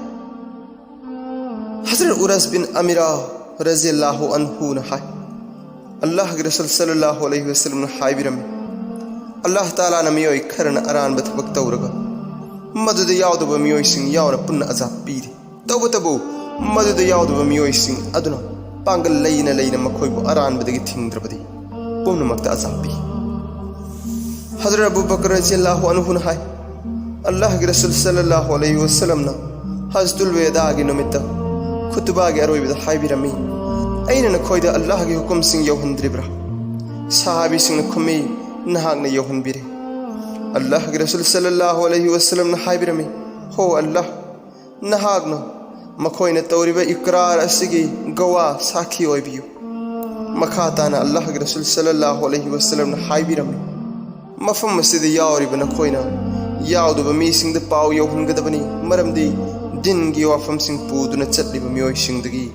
ꯍꯖꯔꯠ ꯎꯔꯁ ꯕꯤꯟ ꯑꯃꯤꯔꯥ ꯔꯖꯤꯌꯜꯂꯥꯍꯨ ꯑꯟꯍꯨꯅ ꯍꯥꯏ, ꯑꯜꯂꯥꯍꯒꯤ ꯔꯁꯨꯜ ꯁꯜꯂꯜꯂꯥꯍꯨ ꯑꯂꯩꯍꯤ ꯋꯁꯜꯂꯝꯅ ꯍꯥꯏꯕꯤꯔꯝꯃꯤ, ꯑꯜꯂꯥꯍ ꯇꯥꯂꯥꯅ ꯃꯤꯑꯣꯏ ꯈꯔꯅ ꯑꯔꯥꯟꯕ ꯊꯕꯛ ꯇꯧꯔꯒ, ꯃꯗꯨꯗ ꯌꯥꯎꯗꯕ ꯃꯤꯑꯣꯏꯁꯤꯡ ꯌꯥꯎꯅ ꯄꯨꯟꯅ ꯑꯖꯥꯕ ꯄꯤꯔꯤ꯫ ꯇꯧꯕꯇꯕꯨ, ꯃꯗꯨꯗ ꯌꯥꯎꯗꯕ ꯃꯤꯑꯣꯏꯁꯤꯡ ꯑꯗꯨꯅ ꯄꯥꯡꯒꯜ ꯂꯩꯅ ꯂꯩꯅ ꯃꯈꯣꯏꯕꯨ ꯑꯔꯥꯟꯕꯗꯒꯤ ꯊꯤꯡꯗ꯭ꯔꯕꯗꯤ, ꯄꯨꯝꯅꯃꯛꯇ ꯑꯖꯥꯕ ꯄꯤ꯫ ꯍꯖꯔꯠ ꯑꯕꯨ ꯕꯀꯔ ꯔꯖꯤꯌꯜꯂꯥꯍꯨ ꯑꯟꯍꯨꯅ ꯍꯥꯏ, ꯑꯜꯂꯥꯍꯒꯤ ꯔꯁꯨꯜ ꯁꯜꯂꯜꯂꯥꯍꯨ ꯑꯂꯩꯍꯤ ꯋꯁꯜꯂꯝꯅ ꯍꯖꯇꯨꯜ ꯋꯦꯗꯥꯒꯤ ꯅꯨꯃꯤꯠꯇ ꯈꯨꯇꯨꯕꯥꯒꯤ ꯑꯔꯣꯏꯕꯗ ꯍꯥꯏꯕꯤꯔꯝꯃꯤ, "ꯑꯩꯅ ꯅꯈꯣꯏꯗ ꯑꯜꯂꯥꯍꯒꯤ ꯍꯨꯀꯨꯝꯁꯤꯡ ꯌꯧꯍꯟꯗ꯭ꯔꯤꯕ꯭ꯔꯥ?" ꯁꯍꯥꯕꯤꯁꯤꯡꯅ ꯈꯨꯝꯃꯤ, "ꯅꯍꯥꯛꯅ ꯌꯧꯍꯟꯕꯤꯔꯦ꯫" ꯑꯜꯂꯥꯍꯒꯤ ꯔꯁꯨꯜ ꯁꯜꯂꯜꯂꯥꯍꯨ ꯑꯂꯩꯍꯤ ꯋꯁꯜꯂꯝꯅ ꯍꯥꯏꯕꯤꯔꯝꯃꯤ, "ꯍꯣ ꯑꯜꯂꯥꯍ, ꯅꯍꯥꯛꯅ ꯃꯈꯣꯏꯅ ꯇꯧꯔꯤꯕ ꯏꯀ꯭ꯔꯥꯔ ꯑꯁꯤꯒꯤ ꯒꯋꯥ, ꯁꯥꯈꯤ ꯑꯣꯏꯕꯤꯌꯨ꯫" ꯃꯈꯥ ꯇꯥꯅ ꯑꯜꯂꯥꯍꯒꯤ ꯔꯁꯨꯜ ꯁꯜꯂꯜꯂꯥꯍꯨ ꯑꯂꯩꯍꯤ ꯋꯁꯜꯂꯝꯅ ꯍꯥꯏꯕꯤꯔꯝꯃꯤ, "ꯃꯐꯝ ꯑꯁꯤꯗ ꯌꯥꯎꯔꯤꯕ ꯅꯈꯣꯏꯅ ꯌꯥꯎꯗꯕ ꯃꯤꯁꯤꯡꯗ ꯄꯥꯎ ꯌꯧꯍꯟꯒꯗꯕꯅꯤ, ꯃꯔꯝꯗꯤ ꯗꯤꯟꯒꯤ ꯋꯥꯐꯝꯁꯤꯡ ꯄꯨꯗꯨꯅ ꯆꯠꯂꯤꯕ ꯃꯤꯑꯣꯏꯁꯤꯡꯗꯒꯤ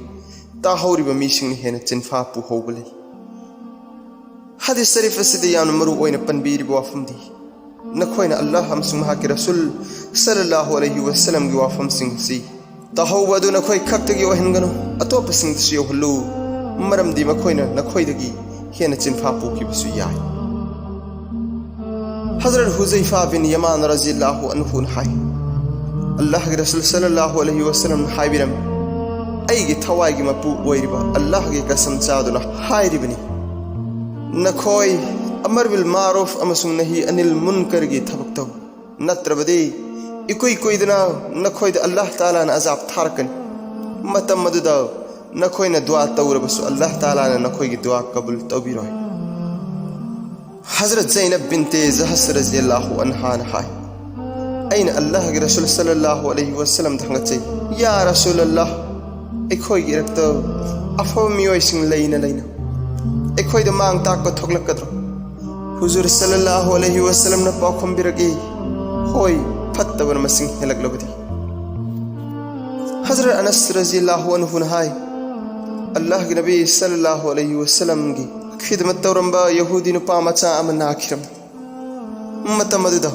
ꯇꯥꯍꯧꯔꯤꯕ ꯃꯤꯁꯤꯡꯅ ꯍꯦꯟꯅ ꯆꯤꯟꯐꯥ ꯄꯨꯍꯧꯕ ꯂꯩ꯫" ꯍꯗꯤꯁ ꯁꯔꯤꯐ ꯑꯁꯤꯗ ꯌꯥꯝꯅ ꯃꯔꯨ ꯑꯣꯏꯅ ꯄꯟꯕꯤꯔꯤꯕ ꯋꯥꯐꯝꯗꯤ, ꯅꯈꯣꯏꯅ ꯑꯜꯂꯥꯍ ꯑꯃꯁꯨꯡ ꯃꯍꯥꯛꯀꯤ ꯔꯁꯨꯜ ꯁꯜꯂꯜꯂꯥꯍꯨ ꯑꯂꯩꯍꯤ ꯋꯁꯜꯂꯝꯒꯤ ꯋꯥꯐꯝꯁꯤꯡ ꯑꯁꯤ ꯇꯥꯍꯧꯕ ꯑꯗꯨ ꯅꯈꯣꯏ ꯈꯛꯇꯒꯤ ꯑꯣꯏꯍꯟꯒꯅꯨ, ꯑꯇꯣꯞꯄꯁꯤꯡꯗꯁꯨ ꯌꯧꯍꯜꯂꯨ, ꯃꯔꯝꯗꯤ ꯃꯈꯣꯏꯅ ꯅꯈꯣꯏꯗꯒꯤ ꯍꯦꯟꯅ ꯆꯤꯟꯐꯥ ꯄꯨꯈꯤꯕꯁꯨ ꯌꯥꯏ꯫ ꯍꯖꯔꯠ ꯍꯨꯖꯩꯐꯥ ꯕꯤꯟ ꯌꯃꯥꯟ ꯔꯖꯤꯌꯜꯂꯥꯍꯨ ꯑꯟꯍꯨꯅ ꯍꯥꯏ, ꯑꯜꯂꯥꯍꯒꯤ ꯔꯁꯨꯜ ꯁꯜꯂꯜꯂꯥꯍꯨ ꯑꯂꯩꯍꯤ ꯋꯁꯜꯂꯝꯅ ꯍꯥꯏꯕꯤꯔꯝꯃꯤ, "ꯑꯩꯒꯤ ꯊꯋꯥꯏꯒꯤ ꯃꯄꯨ ꯑꯣꯏꯔꯤꯕ ꯑꯜꯂꯥꯍꯒꯤ ꯀꯁꯝ ꯆꯥꯗꯨꯅ ꯍꯥꯏꯔꯤꯕꯅꯤ, ꯅꯈꯣꯏ ꯑꯃꯔ ꯕꯤꯜ ꯃꯥꯔꯨꯐ ꯑꯃꯁꯨꯡ ꯅꯍꯤ ꯑꯅꯤꯜ ꯃꯨꯟꯀꯔꯒꯤ ꯊꯕꯛ ꯇꯧ, ꯅꯠꯇ꯭ꯔꯕꯗꯤ ꯏꯀꯨꯏ ꯀꯨꯏꯗꯅ ꯅꯈꯣꯏꯗ ꯑꯜꯂꯥꯍ ꯇꯥꯂꯥꯅ ꯑꯖꯥꯕ ꯊꯥꯔꯛꯀꯅꯤ꯫ ꯃꯇꯝ ꯑꯗꯨꯗ ꯅꯈꯣꯏꯅ ꯗꯨꯋꯥ ꯇꯧꯔꯕꯁꯨ ꯑꯜꯂꯥꯍ ꯇꯥꯂꯥꯅ ꯅꯈꯣꯏꯒꯤ ꯗꯨꯋꯥ ꯀꯕꯨꯜ ꯇꯧꯕꯤꯔꯣꯏ꯫" ꯍꯖꯔꯠ ꯖꯩꯅꯕ ꯕꯤꯟꯇꯦ ꯖꯍꯁ ꯔꯖꯤꯌꯜꯂꯥꯍꯨ ꯑꯟꯍꯥꯅ ꯍꯥꯏ, ꯑꯩꯅ ꯑꯜꯂꯥꯍꯒꯤ ꯔꯁꯨꯜ ꯁꯜꯂꯜꯂꯥꯍꯨ ꯑꯂꯩꯍꯤ ꯋꯥꯁꯜꯂꯝꯗ ꯍꯪꯒꯠꯆꯩ, "ꯌꯥ ꯔꯁꯨꯜ ꯑꯜꯂꯥꯍ, ꯑꯩꯈꯣꯏꯒꯤ ꯏꯔꯛꯇ ꯑꯐꯕ ꯃꯤꯑꯣꯏꯁꯤꯡ ꯂꯩꯅ ꯂꯩꯅ ꯑꯩꯈꯣꯏꯗ ꯃꯥꯡ ꯇꯥꯛꯄ ꯊꯣꯛꯂꯛꯀꯗ꯭ꯔꯣ?" ꯍꯨꯖꯨꯔ ꯁꯜꯂꯜꯂꯥꯍꯨ ꯑꯂꯩꯍꯤ ꯋꯥꯁꯜꯂꯝꯅ ꯄꯥꯎꯈꯨꯝ ꯄꯤꯔꯛꯏ, "ꯍꯣꯏ, ꯐꯠꯇꯕꯅ ꯃꯁꯤꯡ ꯍꯦꯜꯂꯛꯂꯕꯗꯤ꯫" ꯍꯖꯔꯠ ꯑꯅꯁ ꯔꯖꯤꯌꯜꯂꯥꯍꯨ ꯑꯟꯍꯨꯅ ꯍꯥꯏ, ꯑꯜꯂꯥꯍꯒꯤ ꯅꯕꯤ ꯁꯜꯂꯜꯂꯥꯍꯨ ꯑꯂꯩꯍꯤ ꯋꯥꯁꯜꯂꯝꯒꯤ ꯈꯤꯗꯃꯠ ꯇꯧꯔꯝꯕ ꯌꯍꯨꯗꯤ ꯅꯨꯄꯥ ꯃꯆꯥ ꯑꯃ ꯅꯥꯈꯤꯔꯝꯃꯤ꯫ ꯃꯇꯝ ꯑꯗꯨꯗ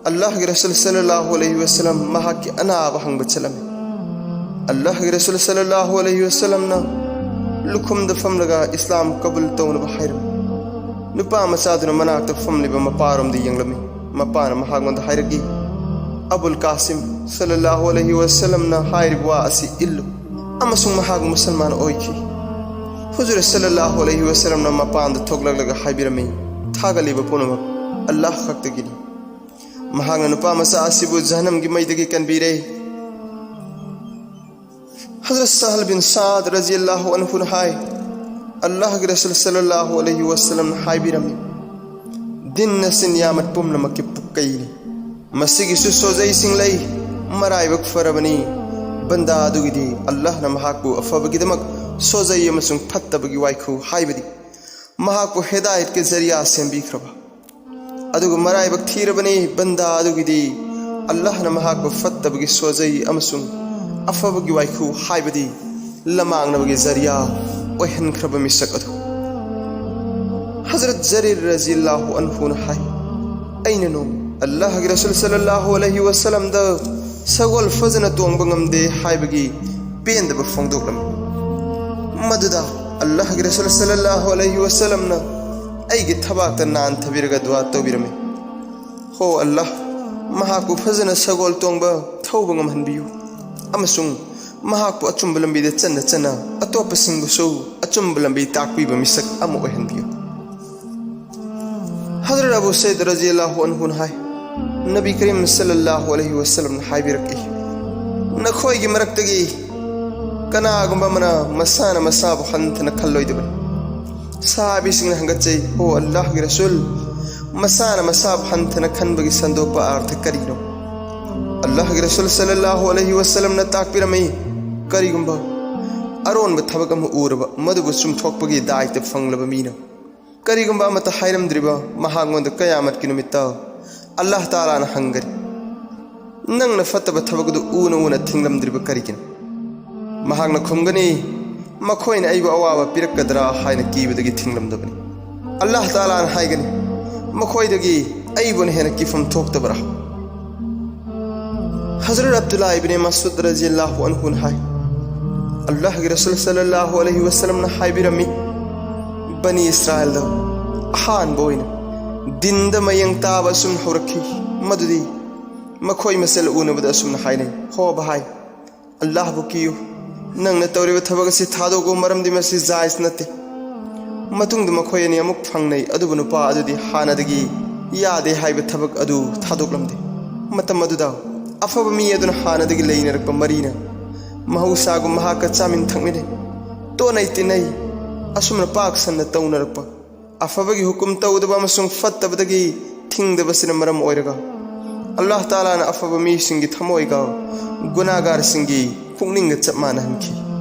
ꯑꯜꯂꯥꯍꯒꯤ ꯔꯁꯨꯜ ꯁꯜꯂꯜꯂꯥꯍꯨ ꯑꯂꯩꯍꯤ ꯋꯥꯁꯜꯂꯝ ꯃꯍꯥꯛꯀꯤ ꯑꯅꯥꯕ ꯍꯪꯕ ꯆꯠꯂꯝꯃꯤ꯫ ꯑꯜꯂꯥꯍꯒꯤ ꯔꯁꯨꯜ ꯁꯜꯂꯜꯂꯥꯍꯨ ꯑꯂꯩꯍꯤ ꯋꯥꯁꯜꯂꯝꯅ ꯂꯨꯈꯨꯝꯗ ꯐꯝꯂꯒ ꯏꯁꯂꯥꯝ ꯀꯕꯨꯜ ꯇꯧꯅꯕ ꯍꯥꯏꯔꯝꯃꯤ꯫ ꯅꯨꯄꯥ ꯃꯆꯥꯗꯨꯅ ꯃꯅꯥꯛꯇ ꯐꯝꯂꯤꯕ ꯃꯄꯥꯔꯣꯝꯗ ꯌꯦꯡꯂꯝꯃꯤ꯫ ꯃꯄꯥꯅ ꯃꯍꯥꯛꯉꯣꯟꯗ ꯍꯥꯏꯔꯛꯏ, "ꯑꯕꯨꯜ ꯀꯥꯁꯤꯝ ꯁꯜꯂꯜꯂꯥꯍꯨ ꯑꯂꯩꯍꯤ ꯋꯥꯁꯜꯂꯝꯅ ꯍꯥꯏꯔꯤꯕ ꯋꯥ ꯑꯁꯤ ꯏꯜꯂꯨ ꯑꯃꯁꯨꯡ ꯃꯍꯥꯛ ꯃꯨꯁꯜꯃꯥꯟ ꯑꯣꯏꯈꯤ꯫" ꯍꯨꯖꯨꯔ ꯁꯜꯂꯜꯂꯥꯍꯨ ꯑꯂꯩꯍꯤ ꯋꯥꯁꯜꯂꯝꯅ ꯃꯄꯥꯟꯗ ꯊꯣꯛꯂꯛꯂꯒ ꯍꯥꯏꯕꯤꯔꯝꯃꯤ, "ꯊꯥꯒꯠꯂꯤꯕ ꯄꯨꯝꯅꯃꯛ ꯑꯜꯂꯥꯍ ꯈꯛꯇꯒꯤꯅꯤ꯫ ꯃꯍꯥꯛꯅ ꯅꯨꯄꯥ ꯃꯆꯥ ꯑꯁꯤꯕꯨ ꯖꯍꯟꯅꯝꯒꯤ ꯃꯩꯗꯒꯤ ꯀꯟꯕꯤꯔꯦ꯫" ꯍꯖꯔꯠ ꯁꯍꯜ ꯕꯤꯟ ꯁꯥꯗ ꯔꯖꯤꯌꯜꯂꯥꯍꯨ ꯑꯟꯍꯨꯅ ꯍꯥꯏ, ꯑꯜꯂꯥꯍꯒꯤ ꯔꯁꯨꯜ ꯁꯜꯂꯜꯂꯥꯍꯨ ꯑꯂꯩꯍꯤ ꯋꯥꯁꯜꯂꯝꯅ ꯍꯥꯏꯕꯤꯔꯝꯃꯤ, "ꯗꯤꯟ ꯑꯁꯤ ꯅꯤꯌꯥꯃꯠ ꯄꯨꯝꯅꯃꯛꯀꯤ ꯄꯨꯛꯀꯩꯅꯤ꯫ ꯃꯁꯤꯒꯤꯁꯨ ꯁꯣꯖꯩꯁꯤꯡ ꯂꯩ꯫ ꯃꯔꯥꯏꯕꯛ ꯐꯔꯕꯅꯤ ꯕꯟꯗꯥ ꯑꯗꯨꯒꯤꯗꯤ ꯑꯜꯂꯥꯍꯅ ꯃꯍꯥꯛꯄꯨ ꯑꯐꯕꯒꯤꯗꯃꯛ ꯁꯣꯖꯩ ꯑꯃꯁꯨꯡ ꯐꯠꯇꯕꯒꯤ ꯋꯥꯏꯈꯨ, ꯍꯥꯏꯕꯗꯤ ꯃꯍꯥꯛꯄꯨ ꯍꯤꯗꯥꯌꯠꯀꯤ ꯖꯔꯤꯌꯥ ꯁꯦꯝꯕꯤꯈ꯭ꯔꯕ꯫ ꯑꯗꯨꯒ ꯃꯔꯥꯏꯕꯛ ꯊꯤꯔꯕꯅꯤ ꯕꯟꯗꯥ ꯑꯗꯨꯒꯤꯗꯤ ꯑꯜꯂꯥꯍꯅ ꯃꯍꯥꯛꯄꯨ ꯐꯠꯇꯕꯒꯤ ꯁꯣꯖꯩ ꯑꯃꯁꯨꯡ ꯑꯐꯕꯒꯤ ꯋꯥꯏꯈꯨ, ꯍꯥꯏꯕꯗꯤ ꯂꯃꯥꯡꯅꯕꯒꯤ ꯖꯔꯤꯌꯥ ꯑꯣꯏꯍꯟꯈ꯭ꯔꯕ ꯃꯤꯁꯛ ꯑꯗꯨ꯫" ꯍꯖꯔꯠ ꯖꯔꯤꯔ ꯔꯖꯤꯌꯜꯂꯥꯍꯨ ꯑꯟꯍꯨꯅ ꯍꯥꯏ, "ꯑꯩꯅ ꯅꯣꯡꯃ ꯑꯜꯂꯥꯍꯒꯤ ꯔꯁꯨꯜ ꯁꯜꯂꯜꯂꯥꯍꯨ ꯑꯂꯩꯍꯤ ꯋꯥꯁꯜꯂꯝꯗ ꯁꯒꯣꯜ ꯐꯖꯅ ꯇꯣꯡꯕ ꯉꯝꯗꯦ ꯍꯥꯏꯕꯒꯤ ꯄꯦꯟꯗꯕ ꯐꯣꯡꯗꯣꯛꯂꯝꯃꯤ꯫ ꯃꯗꯨꯗ ꯑꯜꯂꯥꯍꯒꯤ ꯔꯁꯨꯜ ꯁꯜꯂꯜꯂꯥꯍꯨ ꯑꯂꯩꯍꯤ ꯋꯥꯁꯜꯂꯝꯅ ꯑꯩꯒꯤ ꯊꯕꯥꯛꯇ ꯅꯥꯟꯊꯕꯤꯔꯒ ꯗꯨꯋꯥ ꯇꯧꯕꯤꯔꯝꯃꯤ, 'ꯍꯣ ꯑꯜꯂꯥꯍ, ꯃꯍꯥꯛꯄꯨ ꯐꯖꯅ ꯁꯒꯣꯜ ꯇꯣꯡꯕ ꯊꯧꯕ ꯉꯝꯍꯟꯕꯤꯌꯨ ꯑꯃꯁꯨꯡ ꯃꯍꯥꯛꯄꯨ ꯑꯆꯨꯝꯕ ꯂꯝꯕꯤꯗ ꯆꯠꯅ ꯆꯠꯅ ꯑꯇꯣꯞꯄꯁꯤꯡꯕꯨꯁꯨ ꯑꯆꯨꯝꯕ ꯂꯝꯕꯤ ꯇꯥꯛꯄꯤꯕ ꯃꯤꯁꯛ ꯑꯃ ꯑꯣꯏꯍꯟꯕꯤꯌꯨ.'" ꯍꯖꯔꯠ ꯑꯕꯨ ꯁꯩꯗ ꯔꯖꯤꯌꯜꯂꯥꯍꯨ ꯑꯟꯍꯨꯅ ꯍꯥꯏ, ꯅꯕꯤ ꯀꯔꯤꯝ ꯁꯜꯂꯜꯂꯥꯍꯨ ꯑꯂꯩꯍꯤ ꯋꯥꯁꯜꯂꯝꯅ ꯍꯥꯏꯕꯤꯔꯛꯏ, "ꯅꯈꯣꯏꯒꯤ ꯃꯔꯛꯇꯒꯤ ꯀꯅꯥꯒꯨꯝꯕ ꯑꯃꯅ ꯃꯁꯥꯅ ꯃꯁꯥꯕꯨ ꯍꯟꯊꯅ ꯈꯜꯂꯣꯏꯗꯕꯅꯤ꯫" ꯁꯍꯥꯕꯤꯁꯤꯡꯅ ꯍꯪꯒꯠꯆꯩ, "ꯑꯣ ꯑꯜꯂꯥꯍꯒꯤ ꯔꯁꯨꯜ, ꯃꯁꯥꯅ ꯃꯁꯥꯕꯨ ꯍꯟꯊꯅ ꯈꯟꯕꯒꯤ ꯁꯟꯗꯣꯛꯄ ꯑꯥꯔꯊ ꯀꯔꯤꯅꯣ?" ꯑꯜꯂꯥꯍꯒꯤ ꯔꯁꯨꯜ ꯁꯜꯂꯜꯂꯥꯍꯨ ꯑꯂꯩꯍꯤ ꯋꯁꯜꯂꯝꯅ ꯇꯥꯛꯄꯤꯔꯝꯃꯤ, ꯀꯔꯤꯒꯨꯝꯕ ꯑꯔꯣꯟꯕ ꯊꯕꯛ ꯑꯃ ꯎꯔꯕ, ꯃꯗꯨꯕꯨ ꯆꯨꯝꯊꯣꯛꯄꯒꯤ ꯗꯥꯏꯇ ꯐꯪꯂꯕ ꯃꯤꯅ ꯀꯔꯤꯒꯨꯝꯕ ꯑꯃꯠꯇ ꯍꯥꯏꯔꯝꯗ꯭ꯔꯤꯕ ꯃꯍꯥꯛꯉꯣꯟꯗ ꯀꯌꯥꯃꯠꯀꯤ ꯅꯨꯃꯤꯠꯇ ꯑꯜꯂꯥꯍ ꯇꯥꯂꯥꯅ ꯍꯪꯒꯅꯤ, "ꯅꯪꯅ ꯐꯠꯇꯕ ꯊꯕꯛ ꯑꯗꯨ ꯎꯅ ꯎꯅ ꯊꯤꯡꯂꯝꯗ꯭ꯔꯤꯕ ꯀꯔꯤꯒꯤꯅꯣ?" ꯃꯍꯥꯛꯅ ꯈꯨꯝꯒꯅꯤ, "ꯃꯈꯣꯏꯅ ꯑꯩꯕꯨ ꯑꯋꯥꯕ ꯄꯤꯔꯛꯀꯗ꯭ꯔꯥ ꯍꯥꯏꯅ ꯀꯤꯕꯗꯒꯤ ꯊꯤꯡꯂꯝꯗꯕꯅꯤ꯫" ꯑꯜꯂꯥꯍ ꯇꯥꯂꯥꯅ ꯍꯥꯏꯒꯅꯤ, "ꯃꯈꯣꯏꯗꯒꯤ ꯑꯩꯕꯨꯅ ꯍꯦꯟꯅ ꯀꯤꯐꯝ ꯊꯣꯛꯇꯕ꯭ꯔꯥ?" ꯍꯖꯔꯠ ꯑꯕꯗꯨꯜꯂꯥ ꯏꯕꯅꯦ ꯃꯁꯨꯗ ꯔꯖꯤꯌꯜꯂꯥꯍꯨ ꯑꯟꯍꯨꯅ ꯍꯥꯏ, ꯑꯜꯂꯥꯍꯒꯤ ꯔꯁꯨꯜ ꯁꯜꯂꯜꯂꯥꯍꯨ ꯑꯂꯩꯍꯤ ꯋꯁꯜꯂꯝꯅ ꯍꯥꯏꯕꯤꯔꯝꯃꯤ, ꯕꯅꯤ ꯏꯁꯔꯥꯏꯜꯗ ꯑꯍꯥꯟꯕ ꯑꯣꯏꯅ ꯗꯤꯟꯗ ꯃꯌꯦꯡ ꯇꯥꯕ ꯑꯁꯨꯝꯅ ꯍꯧꯔꯛꯈꯤ꯫ ꯃꯗꯨꯗꯤ ꯃꯈꯣꯏ ꯃꯁꯦꯜ ꯎꯅꯕꯗ ꯑꯁꯨꯝꯅ ꯍꯥꯏꯅꯩ, "ꯍꯣ ꯚꯥꯏ, ꯑꯜꯂꯥꯍꯕꯨ ꯀꯤꯌꯨ, ꯅꯪꯅ ꯇꯧꯔꯤꯕ ꯊꯕꯛ ꯑꯁꯤ ꯊꯥꯗꯣꯛꯎ, ꯃꯔꯝꯗꯤ ꯃꯁꯤ ꯖꯥꯏꯖ ꯅꯠꯇꯦ꯫" ꯃꯇꯨꯡꯗ ꯃꯈꯣꯏ ꯑꯅꯤ ꯑꯃꯨꯛ ꯐꯪꯅꯩ, ꯑꯗꯨꯕꯨ ꯅꯨꯄꯥ ꯑꯗꯨꯗꯤ ꯍꯥꯟꯅꯗꯒꯤ ꯌꯥꯗꯦ ꯍꯥꯏꯕ ꯊꯕꯛ ꯑꯗꯨ ꯊꯥꯗꯣꯛꯂꯝꯗꯦ꯫ ꯃꯇꯝ ꯑꯗꯨꯗ ꯑꯐꯕ ꯃꯤ ꯑꯗꯨꯅ ꯍꯥꯟꯅꯗꯒꯤ ꯂꯩꯅꯔꯛꯄ ꯃꯔꯤꯅ ꯃꯍꯧꯁꯥꯒꯨꯝ ꯃꯍꯥꯛꯀ ꯆꯥꯃꯤꯟ ꯊꯛꯃꯤꯟꯅꯩ, ꯇꯣꯠꯅꯩ ꯇꯤꯟꯅꯩ꯫ ꯑꯁꯨꯝꯅ ꯄꯥꯛ ꯁꯟꯅ ꯇꯧꯅꯔꯛꯄ, ꯑꯐꯕꯒꯤ ꯍꯨꯀꯨꯝ ꯇꯧꯗꯕ ꯑꯃꯁꯨꯡ ꯐꯠꯇꯕꯗꯒꯤ ꯊꯤꯡꯗꯕꯁꯤꯅ ꯃꯔꯝ ꯑꯣꯏꯔꯒ, ꯑꯜꯂꯥꯍ ꯇꯥꯂꯥꯅ ꯑꯐꯕ ꯃꯤꯁꯤꯡꯒꯤ ꯊꯃꯣꯏꯒ ꯒꯨꯅꯥꯒꯥꯔꯁꯤꯡꯒꯤ ꯄꯨꯛꯅꯤꯡꯒ ꯆꯞ ꯃꯥꯟꯅꯍꯟꯈꯤ꯫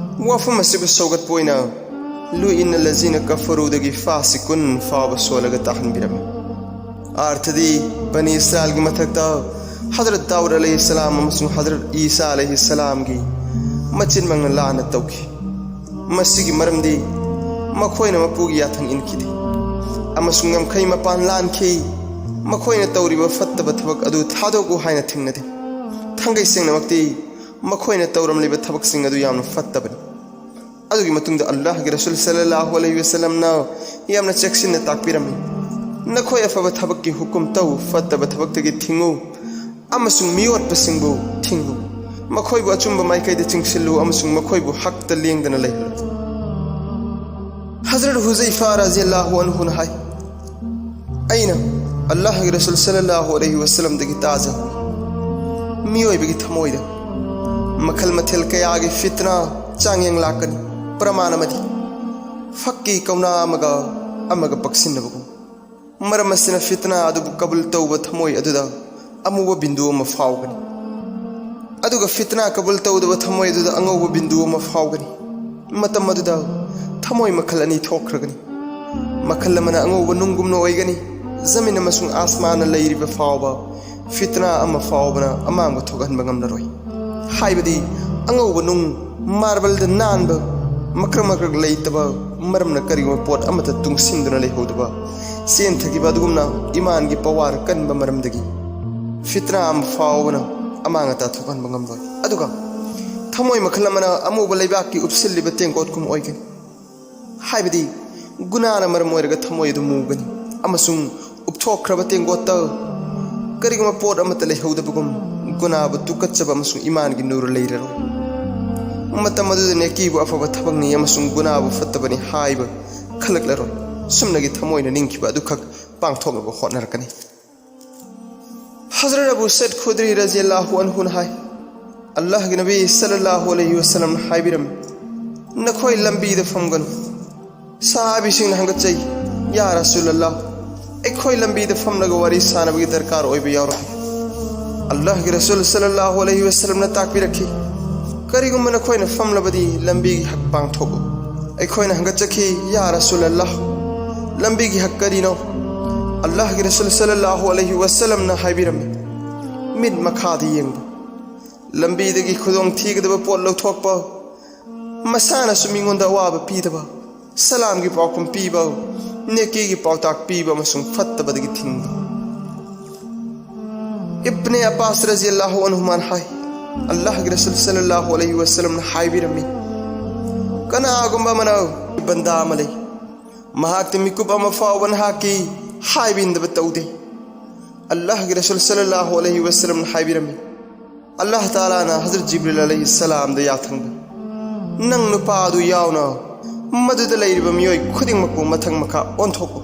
ꯋꯥꯐꯝ ꯑꯁꯤꯕꯨ ꯁꯧꯒꯠꯄ ꯑꯣꯏꯅ ꯂꯨꯏꯟꯅ ꯂꯖꯤꯅ ꯀꯐꯔꯨꯗꯒꯤ ꯐꯥꯁꯤꯀꯨꯟ ꯐꯥꯎꯕ ꯁꯣꯜꯂꯒ ꯇꯥꯍꯟꯕꯤꯔꯝꯃꯤ꯫ ꯑꯥꯔꯊꯗꯤ, ꯕꯅꯤ ꯏꯁꯔꯥꯏꯜꯒꯤ ꯃꯊꯛꯇ ꯍꯖꯔꯠ ꯗꯥꯎꯗ ꯑꯂꯩꯍꯤ ꯁꯂꯥꯝ ꯑꯃꯁꯨꯡ ꯍꯖꯔꯠ ꯏꯁꯥ ꯑꯂꯩꯍꯤ ꯁꯂꯥꯝꯒꯤ ꯃꯆꯤꯟ ꯃꯪꯅ ꯂꯥꯟꯅ ꯇꯧꯈꯤ꯫ ꯃꯁꯤꯒꯤ ꯃꯔꯝꯗꯤ ꯃꯈꯣꯏꯅ ꯃꯄꯨꯒꯤ ꯌꯥꯊꯪ ꯏꯟꯈꯤꯗꯦ ꯑꯃꯁꯨꯡ ꯉꯝꯈꯩ ꯃꯄꯥꯟ ꯂꯥꯟꯈꯤ꯫ ꯃꯈꯣꯏꯅ ꯇꯧꯔꯤꯕ ꯐꯠꯇꯕ ꯊꯕꯛ ꯑꯗꯨ ꯊꯥꯗꯣꯛꯎ ꯍꯥꯏꯅ ꯊꯤꯡꯅꯗꯦ꯫ ꯊꯥꯡꯒꯩ ꯁꯦꯡꯅꯃꯛꯇꯤ ꯃꯈꯣꯏꯅ ꯇꯧꯔꯝꯂꯤꯕ ꯊꯕꯛꯁꯤꯡ ꯑꯗꯨ ꯌꯥꯝꯅ ꯐꯠꯇꯕꯅꯤ꯫ ꯑꯗꯨꯒꯤ ꯃꯇꯨꯡꯗ ꯑꯜꯂꯥꯍꯒꯤ ꯔꯁꯨꯜ ꯁꯜꯂꯜꯂꯥꯍꯨ ꯑꯂꯩꯍꯤ ꯋꯁꯜꯂꯝꯅ ꯌꯥꯝꯅ ꯆꯦꯛꯁꯤꯟꯅ ꯇꯥꯛꯄꯤꯔꯝꯃꯤ, "ꯅꯈꯣꯏ ꯑꯐꯕ ꯊꯕꯛꯀꯤ ꯍꯨꯀꯨꯝ ꯇꯧ, ꯐꯠꯇꯕ ꯊꯕꯛꯇꯒꯤ ꯊꯤꯡꯉꯨ, ꯑꯃꯁꯨꯡ ꯃꯤꯑꯣꯠꯄꯁꯤꯡꯕꯨ ꯊꯤꯡꯉꯨ꯫ ꯃꯈꯣꯏꯕꯨ ꯑꯆꯨꯝꯕ ꯃꯥꯏꯀꯩꯗ ꯆꯤꯡꯁꯤꯜꯂꯨ ꯑꯃꯁꯨꯡ ꯃꯈꯣꯏꯕꯨ ꯍꯛꯇ ꯂꯦꯡꯗꯅ ꯂꯩꯍꯜꯂꯨ꯫" ꯍꯖꯔꯠ ꯍꯨꯖꯩꯐꯥ ꯔꯖꯤꯌꯜꯂꯥꯍꯨ ꯑꯟꯍꯨꯅ ꯍꯥꯏ, ꯑꯩꯅ ꯑꯜꯂꯥꯍꯒꯤ ꯔꯁꯨꯜ ꯁꯜꯂꯜꯂꯥꯍꯨ ꯑꯂꯩꯍꯤ ꯋꯁꯜꯂꯝꯗꯒꯤ ꯇꯥꯖ, ꯃꯤꯑꯣꯏꯕꯒꯤ ꯊꯃꯣꯏꯗ ꯃꯈꯜ ꯃꯊꯦꯜ ꯀꯌꯥꯒꯤ ꯐꯤꯠꯅꯥ, ꯆꯥꯡꯌꯦꯡ ꯂꯥꯛꯀꯅꯤ꯫ ꯄ꯭ꯔꯃꯥꯟ ꯑꯃꯗꯤ ꯐꯛꯀꯤ ꯀꯧꯅꯥ ꯑꯃꯒ ꯑꯃꯒ ꯄꯛꯁꯤꯟꯅꯕꯒꯨꯝ꯫ ꯃꯔꯝ ꯑꯁꯤꯅ ꯐꯤꯠꯅꯥ ꯑꯗꯨꯕꯨ ꯀꯕꯨꯜ ꯇꯧꯕ ꯊꯃꯣꯏ ꯑꯗꯨꯗ ꯑꯃꯨꯕ ꯕꯤꯟꯗꯨ ꯑꯃ ꯐꯥꯎꯒꯅꯤ꯫ ꯑꯗꯨꯒ ꯐꯤꯠꯅꯥ ꯀꯕꯨꯜ ꯇꯧꯗꯕ ꯊꯃꯣꯏ ꯑꯗꯨꯗ ꯑꯉꯧꯕ ꯕꯤꯟꯗꯨ ꯑꯃ ꯐꯥꯎꯒꯅꯤ꯫ ꯃꯇꯝ ꯑꯗꯨꯗ ꯊꯃꯣꯏ ꯃꯈꯜ ꯑꯅꯤ ꯊꯣꯛꯈ꯭ꯔꯒꯅꯤ꯫ ꯃꯈꯜ ꯑꯃꯅ ꯑꯉꯧꯕ ꯅꯨꯡꯒꯨꯝꯅ ꯑꯣꯏꯒꯅꯤ, ꯖꯃꯤꯟ ꯑꯃꯁꯨꯡ ꯑꯥꯁꯃꯥꯟꯅ ꯂꯩꯔꯤꯕ ꯐꯥꯎꯕ ꯐꯤꯠꯅꯥ ꯑꯃ ꯐꯥꯎꯕꯅ ꯑꯃꯥꯡꯕ ꯊꯣꯛꯍꯟꯕ ꯉꯝꯂꯔꯣꯏ꯫ ꯍꯥꯏꯕꯗꯤ ꯑꯉꯧꯕ ꯅꯨꯡ, ꯃꯥꯔꯕꯜꯗ ꯅꯥꯟꯕ, ꯃꯀ꯭ꯔꯛ ꯃꯀ꯭ꯔꯛ ꯂꯩꯇꯕ, ꯃꯔꯝꯅ ꯀꯔꯤꯒꯨꯝꯕ ꯄꯣꯠ ꯑꯃꯠꯇ ꯇꯨꯡꯁꯤꯟꯗꯨꯅ ꯂꯩꯍꯧꯗꯕ, ꯆꯦꯟꯊꯈꯤꯕ ꯑꯗꯨꯒꯨꯝꯅ ꯏꯃꯥꯟꯒꯤ ꯄꯋꯥꯔ ꯀꯟꯕ ꯃꯔꯝꯗꯒꯤ ꯐꯤꯠꯅꯥ ꯑꯃ ꯐꯥꯎꯕꯅ ꯑꯃꯥꯡ ꯑꯇꯥ ꯊꯣꯛꯍꯟꯕ ꯉꯝꯂꯣꯏ꯫ ꯑꯗꯨꯒ ꯊꯃꯣꯏ ꯃꯈꯜ ꯑꯃꯅ ꯑꯃꯨꯕ ꯂꯩꯕꯥꯛꯀꯤ ꯎꯞꯁꯤꯜꯂꯤꯕ ꯇꯦꯡꯀꯣꯠꯀꯨꯝ ꯑꯣꯏꯒꯅꯤ꯫ ꯍꯥꯏꯕꯗꯤ ꯒꯨꯅꯥꯅ ꯃꯔꯝ ꯑꯣꯏꯔꯒ ꯊꯃꯣꯏ ꯑꯗꯨ ꯃꯨꯒꯅꯤ ꯑꯃꯁꯨꯡ ꯎꯞꯊꯣꯛꯈ꯭ꯔꯕ ꯇꯦꯡꯀꯣꯠꯇ ꯀꯔꯤꯒꯨꯝꯕ ꯄꯣꯠ ꯑꯃꯠꯇ ꯂꯩꯍꯧꯗꯕꯒꯨꯝ, ꯒꯨꯅꯥꯕꯨ ꯇꯨꯀꯠꯆꯕ ꯑꯃꯁꯨꯡ ꯏꯃꯥꯟꯒꯤ ꯅꯨꯔ ꯂꯩꯔꯔꯣꯏ꯫ ꯃꯇꯝ ꯑꯗꯨꯗ ꯅꯦꯀꯤꯕꯨ ꯑꯐꯕ ꯊꯕꯛꯅꯤ ꯑꯃꯁꯨꯡ ꯒꯨꯅꯥꯕꯨ ꯐꯠꯇꯕꯅꯤ ꯍꯥꯏꯕ ꯈꯜꯂꯛꯂꯔꯣꯏ꯫ ꯁꯨꯞꯅꯒꯤ ꯊꯃꯣꯏꯅ ꯅꯤꯡꯈꯤꯕ ꯑꯗꯨꯈꯛ ꯄꯥꯡꯊꯣꯛꯅꯕ ꯍꯣꯠꯅꯔꯛꯀꯅꯤ꯫ ꯍꯖꯔꯠ ꯑꯕꯨ ꯁꯩꯗ ꯈꯨꯗ꯭ꯔꯤ ꯔꯖꯤꯌꯜꯂꯥꯍꯨ ꯑꯟꯍꯨꯅ ꯍꯥꯏ, ꯑꯜꯂꯥꯍꯒꯤ ꯅꯕꯤ ꯁꯜꯂꯜꯂꯥꯍꯨ ꯑꯂꯩꯍꯤ ꯋꯁꯜꯂꯝꯅ ꯍꯥꯏꯕꯤꯔꯝꯃꯤ, "ꯅꯈꯣꯏ ꯂꯝꯕꯤꯗ ꯐꯝꯒꯅꯨ꯫" ꯁꯍꯥꯕꯤꯁꯤꯡꯅ ꯍꯪꯒꯠꯆꯩ, "ꯌꯥ ꯔꯁꯨꯂꯜꯂꯥꯍ, ꯑꯩꯈꯣꯏ ꯂꯝꯕꯤꯗ ꯐꯝꯂꯒ ꯋꯥꯔꯤ ꯁꯥꯅꯕꯒꯤ ꯗꯔꯀꯥꯔ ꯑꯣꯏꯕ ꯌꯥꯎꯔꯛꯏ꯫" ꯑꯜꯂꯥꯍꯒꯤ ꯔꯁꯨꯜ ꯁꯜꯂꯜꯂꯥꯍꯨ ꯑꯂꯩꯍꯤ ꯋꯁꯜꯂꯝꯅ ꯇꯥꯛꯄꯤꯔꯛꯈꯤ, "ꯀꯔꯤꯒꯨꯝꯕ ꯅꯈꯣꯏꯅ ꯐꯝꯂꯕꯗꯤ ꯂꯝꯕꯤꯒꯤ ꯍꯛ ꯄꯥꯡꯊꯣꯛꯎ꯫" ꯑꯩꯈꯣꯏꯅ ꯍꯪꯒꯠꯆꯈꯤ, "ꯌꯥ ꯔꯁꯨꯂꯜꯂꯥꯍ, ꯂꯝꯕꯤꯒꯤ ꯍꯛ ꯀꯔꯤꯅꯣ?" ꯑꯜꯂꯥꯍꯒꯤ ꯔꯁꯨꯜ ꯁꯜꯂꯜꯂꯥꯍꯨ ꯑꯂꯩꯍꯤ ꯋꯁꯜꯂꯝꯅ ꯍꯥꯏꯕꯤꯔꯝꯃꯤ, "ꯃꯤꯠ ꯃꯈꯥꯗ ꯌꯦꯡꯕ꯫ ꯂꯝꯕꯤꯗꯒꯤ ꯈꯨꯗꯣꯡ ꯊꯤꯒꯗꯕ ꯄꯣꯠ ꯂꯧꯊꯣꯛꯄ, ꯃꯁꯥꯅꯁꯨ ꯃꯤꯉꯣꯟꯗ ꯑꯋꯥꯕ ꯄꯤꯗꯕ, ꯁꯂꯥꯝꯒꯤ ꯄꯥꯎꯈꯨꯝ ꯄꯤꯕ, ꯅꯦꯀꯤꯒꯤ ꯄꯥꯎꯇꯥꯛ ꯄꯤꯕ ꯑꯃꯁꯨꯡ ꯐꯠꯇꯕꯗꯒꯤ ꯊꯤꯡꯕ꯫" ꯏꯕꯅꯦ ꯑꯕꯥꯁ ꯔꯖꯤꯌꯜꯂꯥꯍꯨ ꯑꯟꯍꯨꯃꯥꯅ ꯍꯥꯏ, ꯑꯜꯂꯥꯍꯒꯤ ꯔꯁꯨꯜ ꯁꯜꯂꯜꯂꯥꯍꯨ ꯑꯂꯩꯍꯤ ꯋꯁꯜꯂꯝꯅ ꯍꯥꯏꯕꯤꯔꯝꯃꯤ, "ꯀꯅꯥꯒꯨꯝꯕ ꯑꯃꯅ ꯕꯟꯗꯥ ꯑꯃ ꯂꯩ, ꯃꯍꯥꯛꯇꯤ ꯃꯤꯀꯨꯞ ꯑꯃ ꯐꯥꯎꯕ ꯅꯍꯥꯛꯀꯤ ꯍꯥꯏꯕ ꯏꯟꯗꯕ ꯇꯧꯗꯦ꯫" ꯑꯜꯂꯥꯍꯒꯤ ꯔꯁꯨꯜ ꯁꯜꯂꯜꯂꯥꯍꯨ ꯑꯂꯩꯍꯤ ꯋꯁꯜꯂꯝꯅ ꯍꯥꯏꯕꯤꯔꯝꯃꯤ, ꯑꯜꯂꯥꯍ ꯇꯥꯂꯥꯅ ꯍꯖꯔꯠ ꯖꯤꯕ꯭ꯔꯤꯜ ꯑꯂꯩꯍꯤ ꯁꯂꯥꯝꯗ ꯌꯥꯊꯪꯕ, "ꯅꯪ ꯅꯨꯄꯥ ꯑꯗꯨ ꯌꯥꯎꯅ ꯃꯗꯨꯗ ꯂꯩꯔꯤꯕ ꯃꯤꯑꯣꯏ ꯈꯨꯗꯤꯡꯃꯛꯄꯨ ꯃꯊꯪ ꯃꯈꯥ ꯑꯣꯟꯊꯣꯛꯎ,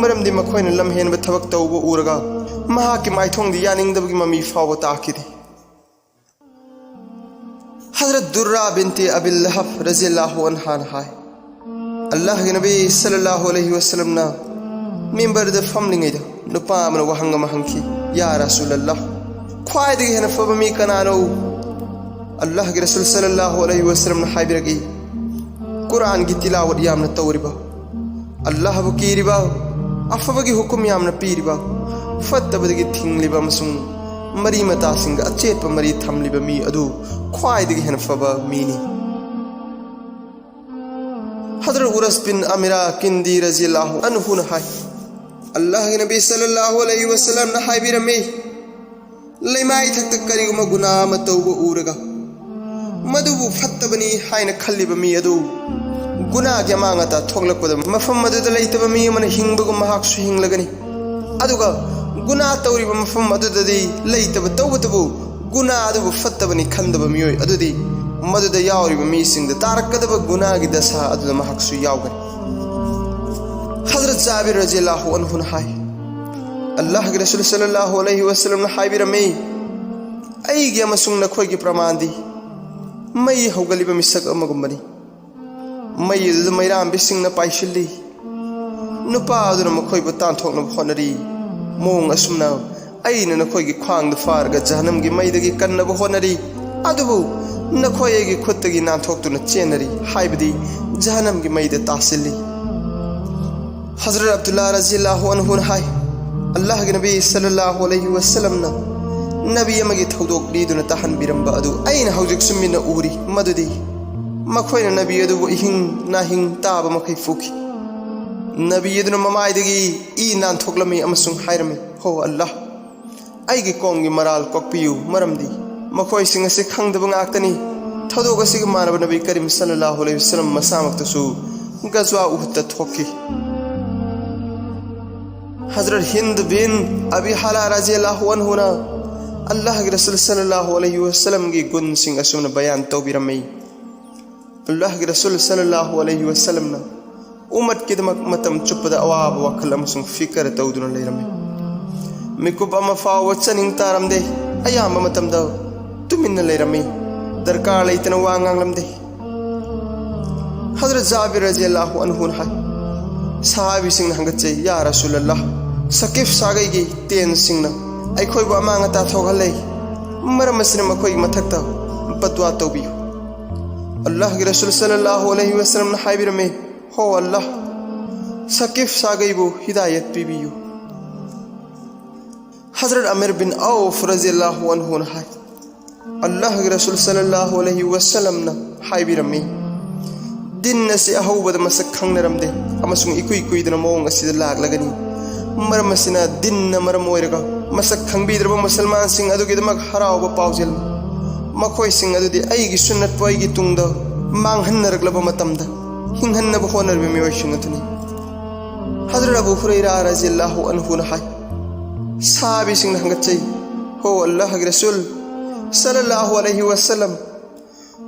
ꯃꯔꯝꯗꯤ ꯃꯈꯣꯏꯅ ꯂꯝꯍꯦꯟꯕ ꯊꯕꯛ ꯇꯧꯕ ꯎꯔꯒ ꯃꯍꯥꯛꯀꯤ ꯃꯥꯏꯊꯣꯡꯗ ꯌꯥꯅꯤꯡꯗꯕꯒꯤ ꯃꯃꯤ ꯐꯥꯎꯕ ꯇꯥꯈꯤꯗꯦ꯫" ꯍꯖꯔꯠ ꯗꯨꯔꯔꯥ ꯕꯤꯟꯇꯦ ꯑꯕꯤꯜ ꯂꯍꯕ ꯔꯖꯤꯌꯜꯂꯥꯍꯨ ꯑꯟꯍꯥꯅ ꯍꯥꯏ, ꯑꯜꯂꯥꯍꯒꯤ ꯅꯕꯤ ꯁꯜꯂꯜꯂꯥꯍꯨ ꯑꯂꯩꯍꯤ ꯋꯁꯜꯂꯝꯅ ꯃꯤꯝꯕꯔꯗ ꯐꯝꯂꯤꯉꯩꯗ ꯅꯨꯄꯥ ꯑꯃꯅ ꯋꯥꯍꯪ ꯑꯃ ꯍꯪꯈꯤ, "ꯌꯥ ꯔꯁꯨꯂꯜꯂꯥꯍ, ꯈ꯭ꯋꯥꯏꯗꯒꯤ ꯍꯦꯟꯅ ꯐꯕ ꯃꯤ ꯀꯅꯥꯅꯣ? ꯑꯜꯂꯥꯍꯒꯤ ꯔꯁꯨꯜ ꯁꯜꯂꯜꯂꯥꯍꯨ ꯑꯂꯩꯍꯤ ꯋꯁꯜꯂꯝꯅ ꯍꯥꯏꯕꯤꯔꯛꯏ, ꯀꯨꯔꯥꯟꯒꯤ ꯇꯤꯂꯥꯋꯠ ꯌꯥꯝꯅ ꯇꯧꯔꯤꯕ, ꯑꯜꯂꯥꯍꯕꯨ ꯀꯤꯔꯤꯕ, ꯑꯐꯕꯒꯤ ꯍꯨꯀꯨꯝ ꯌꯥꯝꯅ ꯄꯤꯔꯤꯕ, ꯐꯠꯇꯕꯗꯒꯤ ꯊꯤꯡꯂꯤꯕ ꯑꯃꯁꯨꯡ ꯃꯔꯤ ꯃꯇꯥꯁꯤꯡꯒ ꯑꯆꯦꯠꯄ ꯃꯔꯤ ꯊꯝꯂꯤꯕ ꯃꯤ ꯑꯗꯨ ꯈ꯭ꯋꯥꯏꯗꯒꯤ ꯍꯦꯟꯅ ꯐꯕ ꯃꯤꯅꯤ꯫ ꯍꯗꯔꯠ ꯎꯔꯁ ꯕꯤꯟ ꯑꯃꯤꯔꯥ ꯀꯤꯟꯗꯤ ꯔꯖꯤꯌꯜꯂꯥꯍꯨ ꯑꯟꯍꯨꯅ ꯍꯥꯏ, ꯑꯜꯂꯥꯍꯒꯤ ꯅꯕꯤ ꯁꯜꯂꯜꯂꯥꯍꯨ ꯑꯂꯩꯍꯤ ꯋꯁꯜꯂꯝꯅ ꯍꯥꯏꯕꯤꯔꯝꯃꯤ, ꯂꯩꯃꯥꯏ ꯊꯛꯇ ꯀꯔꯤꯒꯨꯝꯕ ꯒꯨꯅꯥ ꯑꯃ ꯇꯧꯕ ꯎꯔꯒ ꯃꯗꯨꯕꯨ ꯐꯠꯇꯕꯅꯤ ꯍꯥꯏꯅ ꯈꯜꯂꯤꯕ ꯃꯤ ꯑꯗꯨ ꯒꯨꯅꯥꯒꯤ ꯑꯃꯥꯡ ꯑꯇꯥ ꯊꯣꯛꯂꯛꯄꯗ ꯃꯐꯝ ꯑꯗꯨꯗ ꯂꯩꯇꯕ ꯃꯤ ꯑꯃꯅ ꯍꯤꯡꯕꯒꯨꯝ ꯃꯍꯥꯛꯁꯨ ꯍꯤꯡꯂꯒꯅꯤ꯫ ꯑꯗꯨꯒ ꯒꯨꯅꯥ ꯇꯧꯔꯤꯕ ꯃꯐꯝ ꯑꯗꯨꯗꯗꯤ ꯂꯩꯇꯕ, ꯇꯧꯕꯇꯕꯨ ꯒꯨꯅꯥ ꯑꯗꯨꯕꯨ ꯐꯠꯇꯕꯅꯤ ꯈꯟꯗꯕ ꯃꯤꯑꯣꯏ ꯑꯗꯨꯗꯤ ꯃꯗꯨꯗ ꯌꯥꯎꯔꯤꯕ ꯃꯤꯁꯤꯡꯗ ꯇꯥꯔꯛꯀꯗꯕ ꯒꯨꯅꯥꯒꯤ ꯗꯁꯥ ꯑꯗꯨꯗ ꯃꯍꯥꯛꯁꯨ ꯌꯥꯎꯒꯅꯤ꯫ ꯍꯖꯔꯠ ꯖꯥꯕꯤꯔ ꯔꯖꯤꯌꯜꯂꯥꯍꯨ ꯑꯟꯍꯨꯅ ꯍꯥꯏ, ꯑꯜꯂꯥꯍꯒꯤ ꯔꯁꯨꯜ ꯁꯜꯂꯜꯂꯥꯍꯨ ꯑꯂꯩꯍꯤ ꯋꯁꯜꯂꯝꯅ ꯍꯥꯏꯕꯤꯔꯝꯃꯤ, "ꯑꯩꯒꯤ ꯑꯃꯁꯨꯡ ꯅꯈꯣꯏꯒꯤ ꯄ꯭ꯔꯃꯥꯟꯗꯤ ꯃꯩ ꯍꯧꯒꯠꯂꯤꯕ ꯃꯤꯁꯛ ꯑꯃꯒꯨꯝꯕꯅꯤ꯫ ꯃꯩ ꯑꯗꯨꯗ ꯃꯩꯔꯥꯝꯕꯤꯁꯤꯡꯅ ꯄꯥꯏꯁꯤꯜꯂꯤ꯫ ꯅꯨꯄꯥ ꯑꯗꯨꯅ ꯃꯈꯣꯏꯕꯨ ꯇꯥꯟꯊꯣꯛꯅꯕ ꯍꯣꯠꯅꯔꯤ꯫ ꯃꯑꯣꯡ ꯑꯁꯨꯝꯅ ꯑꯩꯅ ꯅꯈꯣꯏꯒꯤ ꯈ꯭ꯋꯥꯡꯗ ꯐꯥꯔꯒ ꯖꯍꯅꯝꯒꯤ ꯃꯩꯗꯒꯤ ꯀꯟꯅꯕ ꯍꯣꯠꯅꯔꯤ, ꯑꯗꯨꯕꯨ ꯅꯈꯣꯏ ꯑꯩꯒꯤ ꯈꯨꯠꯇꯒꯤ ꯅꯥꯟꯊꯣꯛꯇꯨꯅ ꯆꯦꯟꯅꯔꯤ, ꯍꯥꯏꯕꯗꯤ ꯖꯍꯅꯝꯒꯤ ꯃꯩꯗ ꯇꯥꯁꯤꯜꯂꯤ"꯫ ꯍꯖꯔꯠ ꯑꯕꯗꯨꯜꯂꯥ ꯔꯖꯤꯌꯜꯂꯥꯍꯨ ꯑꯟꯍꯨꯅ ꯍꯥꯏ, ꯑꯜꯂꯥꯍꯒꯤ ꯅꯕꯤ ꯁꯜꯂꯜꯂꯥꯍꯨ ꯑꯂꯩꯍꯤ ꯋꯁꯜꯂꯝꯅ ꯅꯕꯤ ꯑꯃꯒꯤ ꯊꯧꯗꯣꯛ ꯂꯤꯗꯨꯅ ꯇꯥꯍꯟꯕꯤꯔꯝꯕ ꯑꯗꯨ ꯑꯩꯅ ꯍꯧꯖꯤꯛꯁꯨ ꯃꯤꯠꯅ ꯎꯔꯤ꯫ ꯃꯗꯨꯗꯤ ꯃꯈꯣꯏꯅ ꯅꯕꯤ ꯑꯗꯨꯕꯨ ꯏꯍꯤꯡ ꯅꯥꯍꯤꯡ ꯇꯥꯕ ꯃꯈꯩ ꯐꯨꯈꯤ꯫ ꯅꯕꯤ ꯑꯗꯨꯅ ꯃꯃꯥꯏꯗꯒꯤ ꯏ ꯅꯥꯟꯊꯣꯛꯂꯝꯃꯤ ꯑꯃꯁꯨꯡ ꯍꯥꯏꯔꯝꯃꯤ, "ꯍꯣ ꯑꯜꯂꯥꯍ, ꯑꯩꯒꯤ ꯀꯣꯝꯒꯤ ꯃꯔꯥꯜ ꯀꯣꯛꯄꯤꯌꯨ, ꯃꯔꯝꯗꯤ ꯃꯈꯣꯏꯁꯤꯡ ꯑꯁꯤ ꯈꯪꯗꯕ ꯉꯥꯛꯇꯅꯤ"꯫ ꯊꯧꯗꯣꯛ ꯑꯁꯤꯒ ꯃꯥꯟꯅꯕ ꯅꯕꯤ ꯀꯔꯤꯝ ꯁꯜꯂꯜꯂꯥꯍꯨ ꯑꯂꯩꯍꯤ ꯋꯁꯜꯂꯝ ꯃꯁꯥꯃꯛꯇꯁꯨ ꯒꯖꯋꯥ ꯎꯍꯨꯗꯇ ꯊꯣꯛꯈꯤ꯫ ꯍꯖꯔꯠ ꯍꯤꯟꯗ ꯕꯤꯟ ꯑꯕꯤ ꯍꯥꯂꯥ ꯔꯖꯤꯌꯜꯂꯥꯍꯨ ꯑꯟꯍꯨꯅ ꯑꯜꯂꯥꯍꯒꯤ ꯔꯁꯨꯜ ꯁꯜꯂꯜꯂꯥꯍꯨ ꯑꯂꯩꯍꯤ ꯋꯁꯜꯂꯝꯒꯤ ꯒꯨꯟꯁꯤꯡ ꯑꯁꯨꯝꯅ ꯕꯌꯥꯟ ꯇꯧꯕꯤꯔꯝꯃꯤ, ꯑꯜꯂꯥꯍꯒꯤ ꯔꯁꯨꯜ ꯁꯜꯂꯜꯂꯥꯍꯨ ꯑꯂꯩꯍꯤ ꯋꯁꯜꯂꯝꯅ ꯎꯃꯠꯀꯤꯗꯃꯛ ꯃꯇꯝ ꯆꯨꯞꯄꯗ ꯑꯋꯥꯕ ꯋꯥꯈꯜ ꯑꯃꯁꯨꯡ ꯐꯤꯀꯔ ꯇꯧꯗꯨꯅ ꯂꯩꯔꯝꯃꯤ꯫ ꯃꯤꯀꯨꯞ ꯑꯃ ꯐꯥꯎꯕ ꯆꯠꯅꯤꯡ ꯇꯥꯔꯝꯗꯦ꯫ ꯑꯌꯥꯝꯕ ꯃꯇꯝꯗ ꯇꯨꯃꯤꯟꯅ ꯂꯩꯔꯝꯃꯤ꯫ ꯗꯔꯀꯥꯔ ꯂꯩꯇꯅ ꯋꯥ ꯉꯥꯡꯂꯝꯗꯦ꯫ ꯍꯖꯔꯠ ꯖꯥꯕꯤꯔ ꯔꯖꯤꯌꯜꯂꯥꯍꯨ ꯑꯟꯍꯨꯅ ꯍꯥꯏ, ꯁꯍꯥꯕꯤꯁꯤꯡꯅ ꯍꯪꯒꯠꯆꯩ, "ꯌꯥ ꯔꯁꯨꯂꯜꯂꯥꯍ, ꯁꯀꯤꯐ ꯁꯥꯒꯩꯒꯤ ꯇꯦꯟꯁꯤꯡꯅ ꯑꯩꯈꯣꯏꯕꯨ ꯑꯃꯥꯡ ꯑꯇꯥ ꯊꯣꯛꯍꯜꯂꯦ꯫ ꯃꯔꯝ ꯑꯁꯤꯅ ꯃꯈꯣꯏꯒꯤ ꯃꯊꯛꯇ ꯕꯗꯋꯥ ꯇꯧꯕꯤꯌꯨ꯫ ꯑꯜꯂꯥꯍꯒꯤ ꯔꯁꯨꯜ ꯁꯜꯂꯜꯂꯥꯍꯨ ꯑꯂꯩꯍꯤ ꯋꯁꯜꯂꯝꯅ ꯍꯥꯏꯕꯤꯔꯝꯃꯤ, "ꯍꯣ ꯑꯜꯂꯥꯍ, ꯁꯀꯤꯐ ꯁꯥꯒꯩꯕꯨ ꯍꯤꯗꯥꯌꯠ ꯄꯤꯕꯤꯌꯨ"꯫ ꯍꯖꯔꯠ ꯑꯃꯤꯔ ꯕꯤꯟ ꯑꯧꯐ ꯔꯖꯤꯌꯜꯂꯥꯍꯨ ꯑꯟꯍꯨꯅ ꯍꯥꯏ, ꯑꯜꯂꯥꯍꯒꯤ ꯔꯁꯨꯜ ꯁꯜꯂꯜꯂꯥꯍꯨ ꯑꯂꯩꯍꯤ ꯋꯁꯜꯂꯝꯅ ꯍꯥꯏꯕꯤꯔꯝꯃꯤ, "ꯗꯤꯟ ꯑꯁꯤ ꯑꯍꯧꯕꯗ ꯃꯁꯛ ꯈꯪꯅꯔꯝꯗꯦ ꯑꯃꯁꯨꯡ ꯏꯀꯨꯏ ꯀꯨꯏꯗꯅ ꯃꯑꯣꯡ ꯑꯁꯤꯗ ꯂꯥꯛꯂꯒꯅꯤ꯫ ꯃꯔꯝ ꯑꯁꯤꯅ ꯗꯤꯟꯅ ꯃꯔꯝ ꯑꯣꯏꯔꯒ ꯃꯁꯛ ꯈꯪꯕꯤꯗ꯭ꯔꯕ ꯃꯨꯁꯜꯃꯥꯟꯁꯤꯡ ꯑꯗꯨꯒꯤꯗꯃꯛ ꯍꯔꯥꯎꯕ ꯄꯥꯎꯖꯦꯜ꯫ ꯃꯈꯣꯏꯁꯤꯡ ꯑꯗꯨꯗꯤ ꯑꯩꯒꯤ ꯁꯨꯟꯅꯠꯄꯨ ꯑꯩꯒꯤ ꯇꯨꯡꯗ ꯃꯥꯡꯍꯟꯅꯔꯛꯂꯕ ꯃꯇꯝꯗ ꯍꯤꯡꯍꯟꯅꯕ ꯍꯣꯠꯅꯔꯤꯕ ꯃꯤꯑꯣꯏꯁꯤꯡ ꯑꯗꯨꯅꯤ"꯫ ꯍꯖꯔꯠ ꯑꯕꯨ ꯍꯨꯔꯩꯔꯥ ꯔꯖꯤꯌꯜꯂꯥꯍꯨ ꯑꯟꯍꯨꯅ ꯍꯥꯏ, ꯁꯍꯥꯕꯤꯁꯤꯡꯅ ꯍꯪꯒꯠꯆꯩ, "ꯍꯣ ꯑꯜꯂꯥꯍꯒꯤ ꯔꯁꯨꯜ ꯁꯜꯂꯜꯂꯥꯍꯨ ꯑꯂꯩꯍꯤ ꯋꯁꯜꯂꯝ,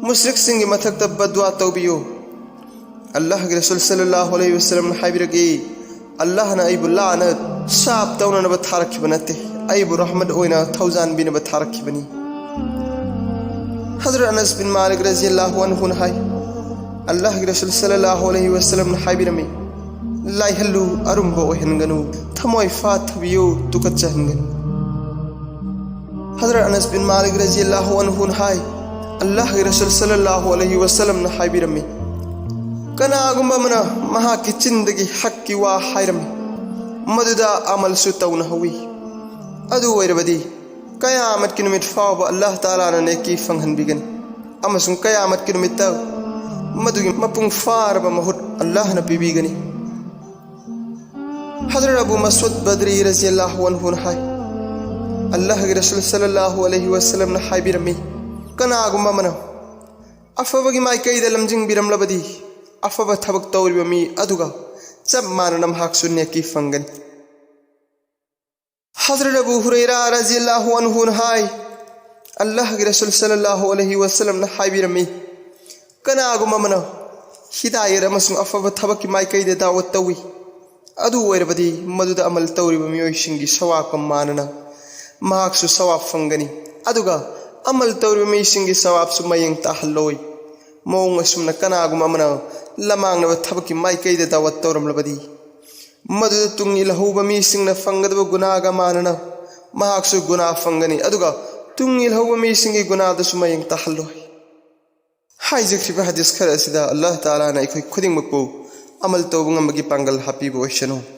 ꯃꯨꯁ꯭ꯔꯤꯛꯁꯤꯡꯒꯤ ꯃꯊꯛꯇ ꯕꯗꯋꯥ ꯇꯧꯕꯤꯌꯨ"꯫ ꯑꯜꯂꯥꯍꯒꯤ ꯔꯁꯨꯜ ꯁꯜꯂꯜꯂꯥꯍꯨ ꯑꯂꯩꯍꯤ ꯋꯁꯜꯂꯝꯅ ꯍꯥꯏꯕꯤꯔꯛꯏ, "ꯑꯜꯂꯥꯍꯅ ꯑꯩꯕꯨ ꯂꯥꯅ ꯁꯥꯞ ꯇꯧꯅꯅꯕ ꯊꯥꯔꯛꯈꯤꯕ ꯅꯠꯇꯦ, ꯑꯩꯕꯨ ꯔꯍꯃꯠ ꯑꯣꯏꯅ ꯊꯧꯖꯥꯟꯕꯤꯅꯕ ꯊꯥꯔꯛꯈꯤꯕꯅꯤ"꯫ ꯍꯖꯔꯠ ꯑꯅꯁ ꯕꯤꯟ ꯃꯥꯂꯤꯛ ꯔꯖꯤꯌꯜꯂꯥꯍꯨ ꯑꯟꯍꯨꯅ ꯍꯥꯏ, ꯑꯜꯂꯥꯍꯒꯤ ꯔꯁꯨꯜ ꯁꯜꯂꯜꯂꯥꯍꯨ ꯑꯂꯩꯍꯤ ꯋꯁꯜꯂꯝꯅ ꯍꯥꯏꯕꯤꯔꯝꯃꯤ, "ꯂꯥꯏꯍꯜꯂꯨ, ꯑꯔꯨꯝꯕ ꯑꯣꯏꯍꯟꯒꯅꯨ, ꯊꯃꯣꯏ ꯐꯥꯊꯕꯤꯌꯨ, ꯇꯨꯀꯠꯆꯍꯟꯒꯅꯨ"꯫ ꯍꯖꯔꯠ ꯑꯅꯁ ꯕꯤꯟ ꯃꯥꯂꯤꯛ ꯔꯖꯤꯌꯜꯂꯥꯍꯨ ꯑꯟꯍꯨꯅ ꯍꯥꯏ, ꯑꯜꯂꯥꯍꯒꯤ ꯔꯁꯨꯜ ꯁꯜꯂꯜꯂꯥꯍꯨ ꯑꯂꯩꯍꯤ ꯋꯁꯜꯂꯝꯅ ꯍꯥꯏꯕꯤꯔꯝꯃꯤ, "ꯀꯅꯥꯒꯨꯝꯕ ꯑꯃꯅ ꯃꯍꯥꯛꯀꯤ ꯆꯤꯟꯗꯒꯤ ꯍꯛꯀꯤ ꯋꯥ ꯍꯥꯏꯔꯝꯃꯤ, ꯃꯗꯨꯗ ꯑꯃꯜꯁꯨ ꯇꯧꯅꯍꯧꯋꯤ꯫ ꯑꯗꯨ ꯑꯣꯏꯔꯕꯗꯤ ꯀꯌꯥꯃꯠꯀꯤ ꯅꯨꯃꯤꯠ ꯐꯥꯎꯕ ꯑꯜꯂꯥꯍ ꯇꯥꯂꯥꯅ ꯅꯦꯀꯤ ꯐꯪꯍꯟꯕꯤꯒꯅꯤ, ꯑꯃꯁꯨꯡ ꯀꯌꯥꯃꯠꯀꯤ ꯅꯨꯃꯤꯠꯇ ꯃꯗꯨꯒꯤ ꯃꯄꯨꯡ ꯐꯥꯔꯕ ꯃꯍꯨꯠ ꯑꯜꯂꯥꯍꯅ ꯄꯤꯕꯤꯒꯅꯤ"꯫ ꯍꯖꯔꯠ ꯑꯕꯨ ꯃꯁꯎꯗ ꯕꯗ꯭ꯔꯤ ꯔꯖꯤꯌꯜꯂꯥꯍꯨ ꯑꯟꯍꯨꯅ ꯍꯥꯏ, ꯑꯜꯂꯥꯍꯒꯤ ꯔꯁꯨꯜ ꯁꯜꯂꯜꯂꯥꯍꯨ ꯑꯂꯩꯍꯤ ꯋꯁꯜꯂꯝꯅ ꯍꯥꯏꯕꯤꯔꯝꯃꯤ, "ꯀꯅꯥꯒꯨꯝꯕ ꯑꯃꯅ ꯑꯐꯕꯒꯤ ꯃꯥꯏꯀꯩꯗ ꯂꯝꯖꯤꯡꯕꯤꯔꯝꯂꯕꯗꯤ, ꯑꯐꯕ ꯊꯕꯛ ꯇꯧꯔꯤꯕ ꯃꯤ ꯑꯗꯨꯒ ꯆꯞ ꯃꯥꯟꯅꯅ ꯃꯍꯥꯛꯁꯨ ꯅꯦꯀꯤ ꯐꯪꯒꯅꯤ"꯫ ꯍꯖꯔꯠ ꯑꯕꯨ ꯍꯨꯔꯩꯔꯥ ꯔꯖꯤꯌꯜꯂꯥꯍꯨ ꯑꯟꯍꯨꯅ ꯍꯥꯏ, ꯑꯜꯂꯥꯍꯒꯤ ꯔꯁꯨꯜ ꯁꯜꯂꯜꯂꯥꯍꯨ ꯑꯂꯩꯍꯤ ꯋꯁꯜꯂꯝꯅ ꯍꯥꯏꯕꯤꯔꯝꯃꯤ, "ꯀꯅꯥꯒꯨꯝꯕ ꯑꯃꯅ ꯍꯤꯗꯥꯌꯠ ꯑꯃꯁꯨꯡ ꯑꯐꯕ ꯊꯕꯛꯀꯤ ꯃꯥꯏꯀꯩꯗ ꯗꯥꯋꯠ ꯇꯧꯏ, ꯑꯗꯨ ꯑꯣꯏꯔꯕꯗꯤ ꯃꯗꯨꯗ ꯑꯃꯜ ꯇꯧꯔꯤꯕ ꯃꯤꯑꯣꯏꯁꯤꯡꯒꯤ ꯁꯋꯥꯕꯀ ꯃꯥꯟꯅꯅ ꯃꯍꯥꯛꯁꯨ ꯁꯋꯥꯕ ꯐꯪꯒꯅꯤ, ꯑꯗꯨꯒ ꯑꯃꯜ ꯇꯧꯔꯤꯕ ꯃꯤꯁꯤꯡꯒꯤ ꯁꯋꯥꯕꯁꯨ ꯃꯌꯦꯡ ꯇꯥꯍꯜꯂꯣꯏ꯫ ꯃꯑꯣꯡ ꯑꯁꯨꯝꯅ ꯀꯅꯥꯒꯨꯝꯕ ꯑꯃꯅ ꯂꯃꯥꯡꯅꯕ ꯊꯕꯛꯀꯤ ꯃꯥꯏꯀꯩꯗ ꯗꯥꯋꯠ ꯇꯧꯔꯝꯂꯕꯗꯤ, ꯃꯗꯨꯗ ꯇꯨꯡ ꯏꯜꯍꯧꯕ ꯃꯤꯁꯤꯡꯅ ꯐꯪꯒꯗꯕ ꯒꯨꯅꯥꯒ ꯃꯥꯟꯅꯅ ꯃꯍꯥꯛꯁꯨ ꯒꯨꯅꯥ ꯐꯪꯒꯅꯤ, ꯑꯗꯨꯒ ꯇꯨꯡ ꯏꯜꯍꯧꯕ ꯃꯤꯁꯤꯡꯒꯤ ꯒꯨꯅꯥꯗꯁꯨ ꯃꯌꯦꯡ ꯇꯥꯍꯜꯂꯣꯏ꯫ ꯍꯥꯏꯖꯈ꯭ꯔꯤꯕ ꯍꯗꯤꯁ ꯈꯔ ꯑꯁꯤꯗ ꯑꯜꯂꯥꯍ ꯇꯥꯂꯥꯅ ꯑꯩꯈꯣꯏ ꯈꯨꯗꯤꯡꯃꯛꯄꯨ ꯑꯃꯜ ꯇꯧꯕ ꯉꯝꯕꯒꯤ ꯄꯥꯡꯒꯜ ꯍꯥꯞꯄꯤꯕ ꯑꯣꯏꯁꯅꯨ꯫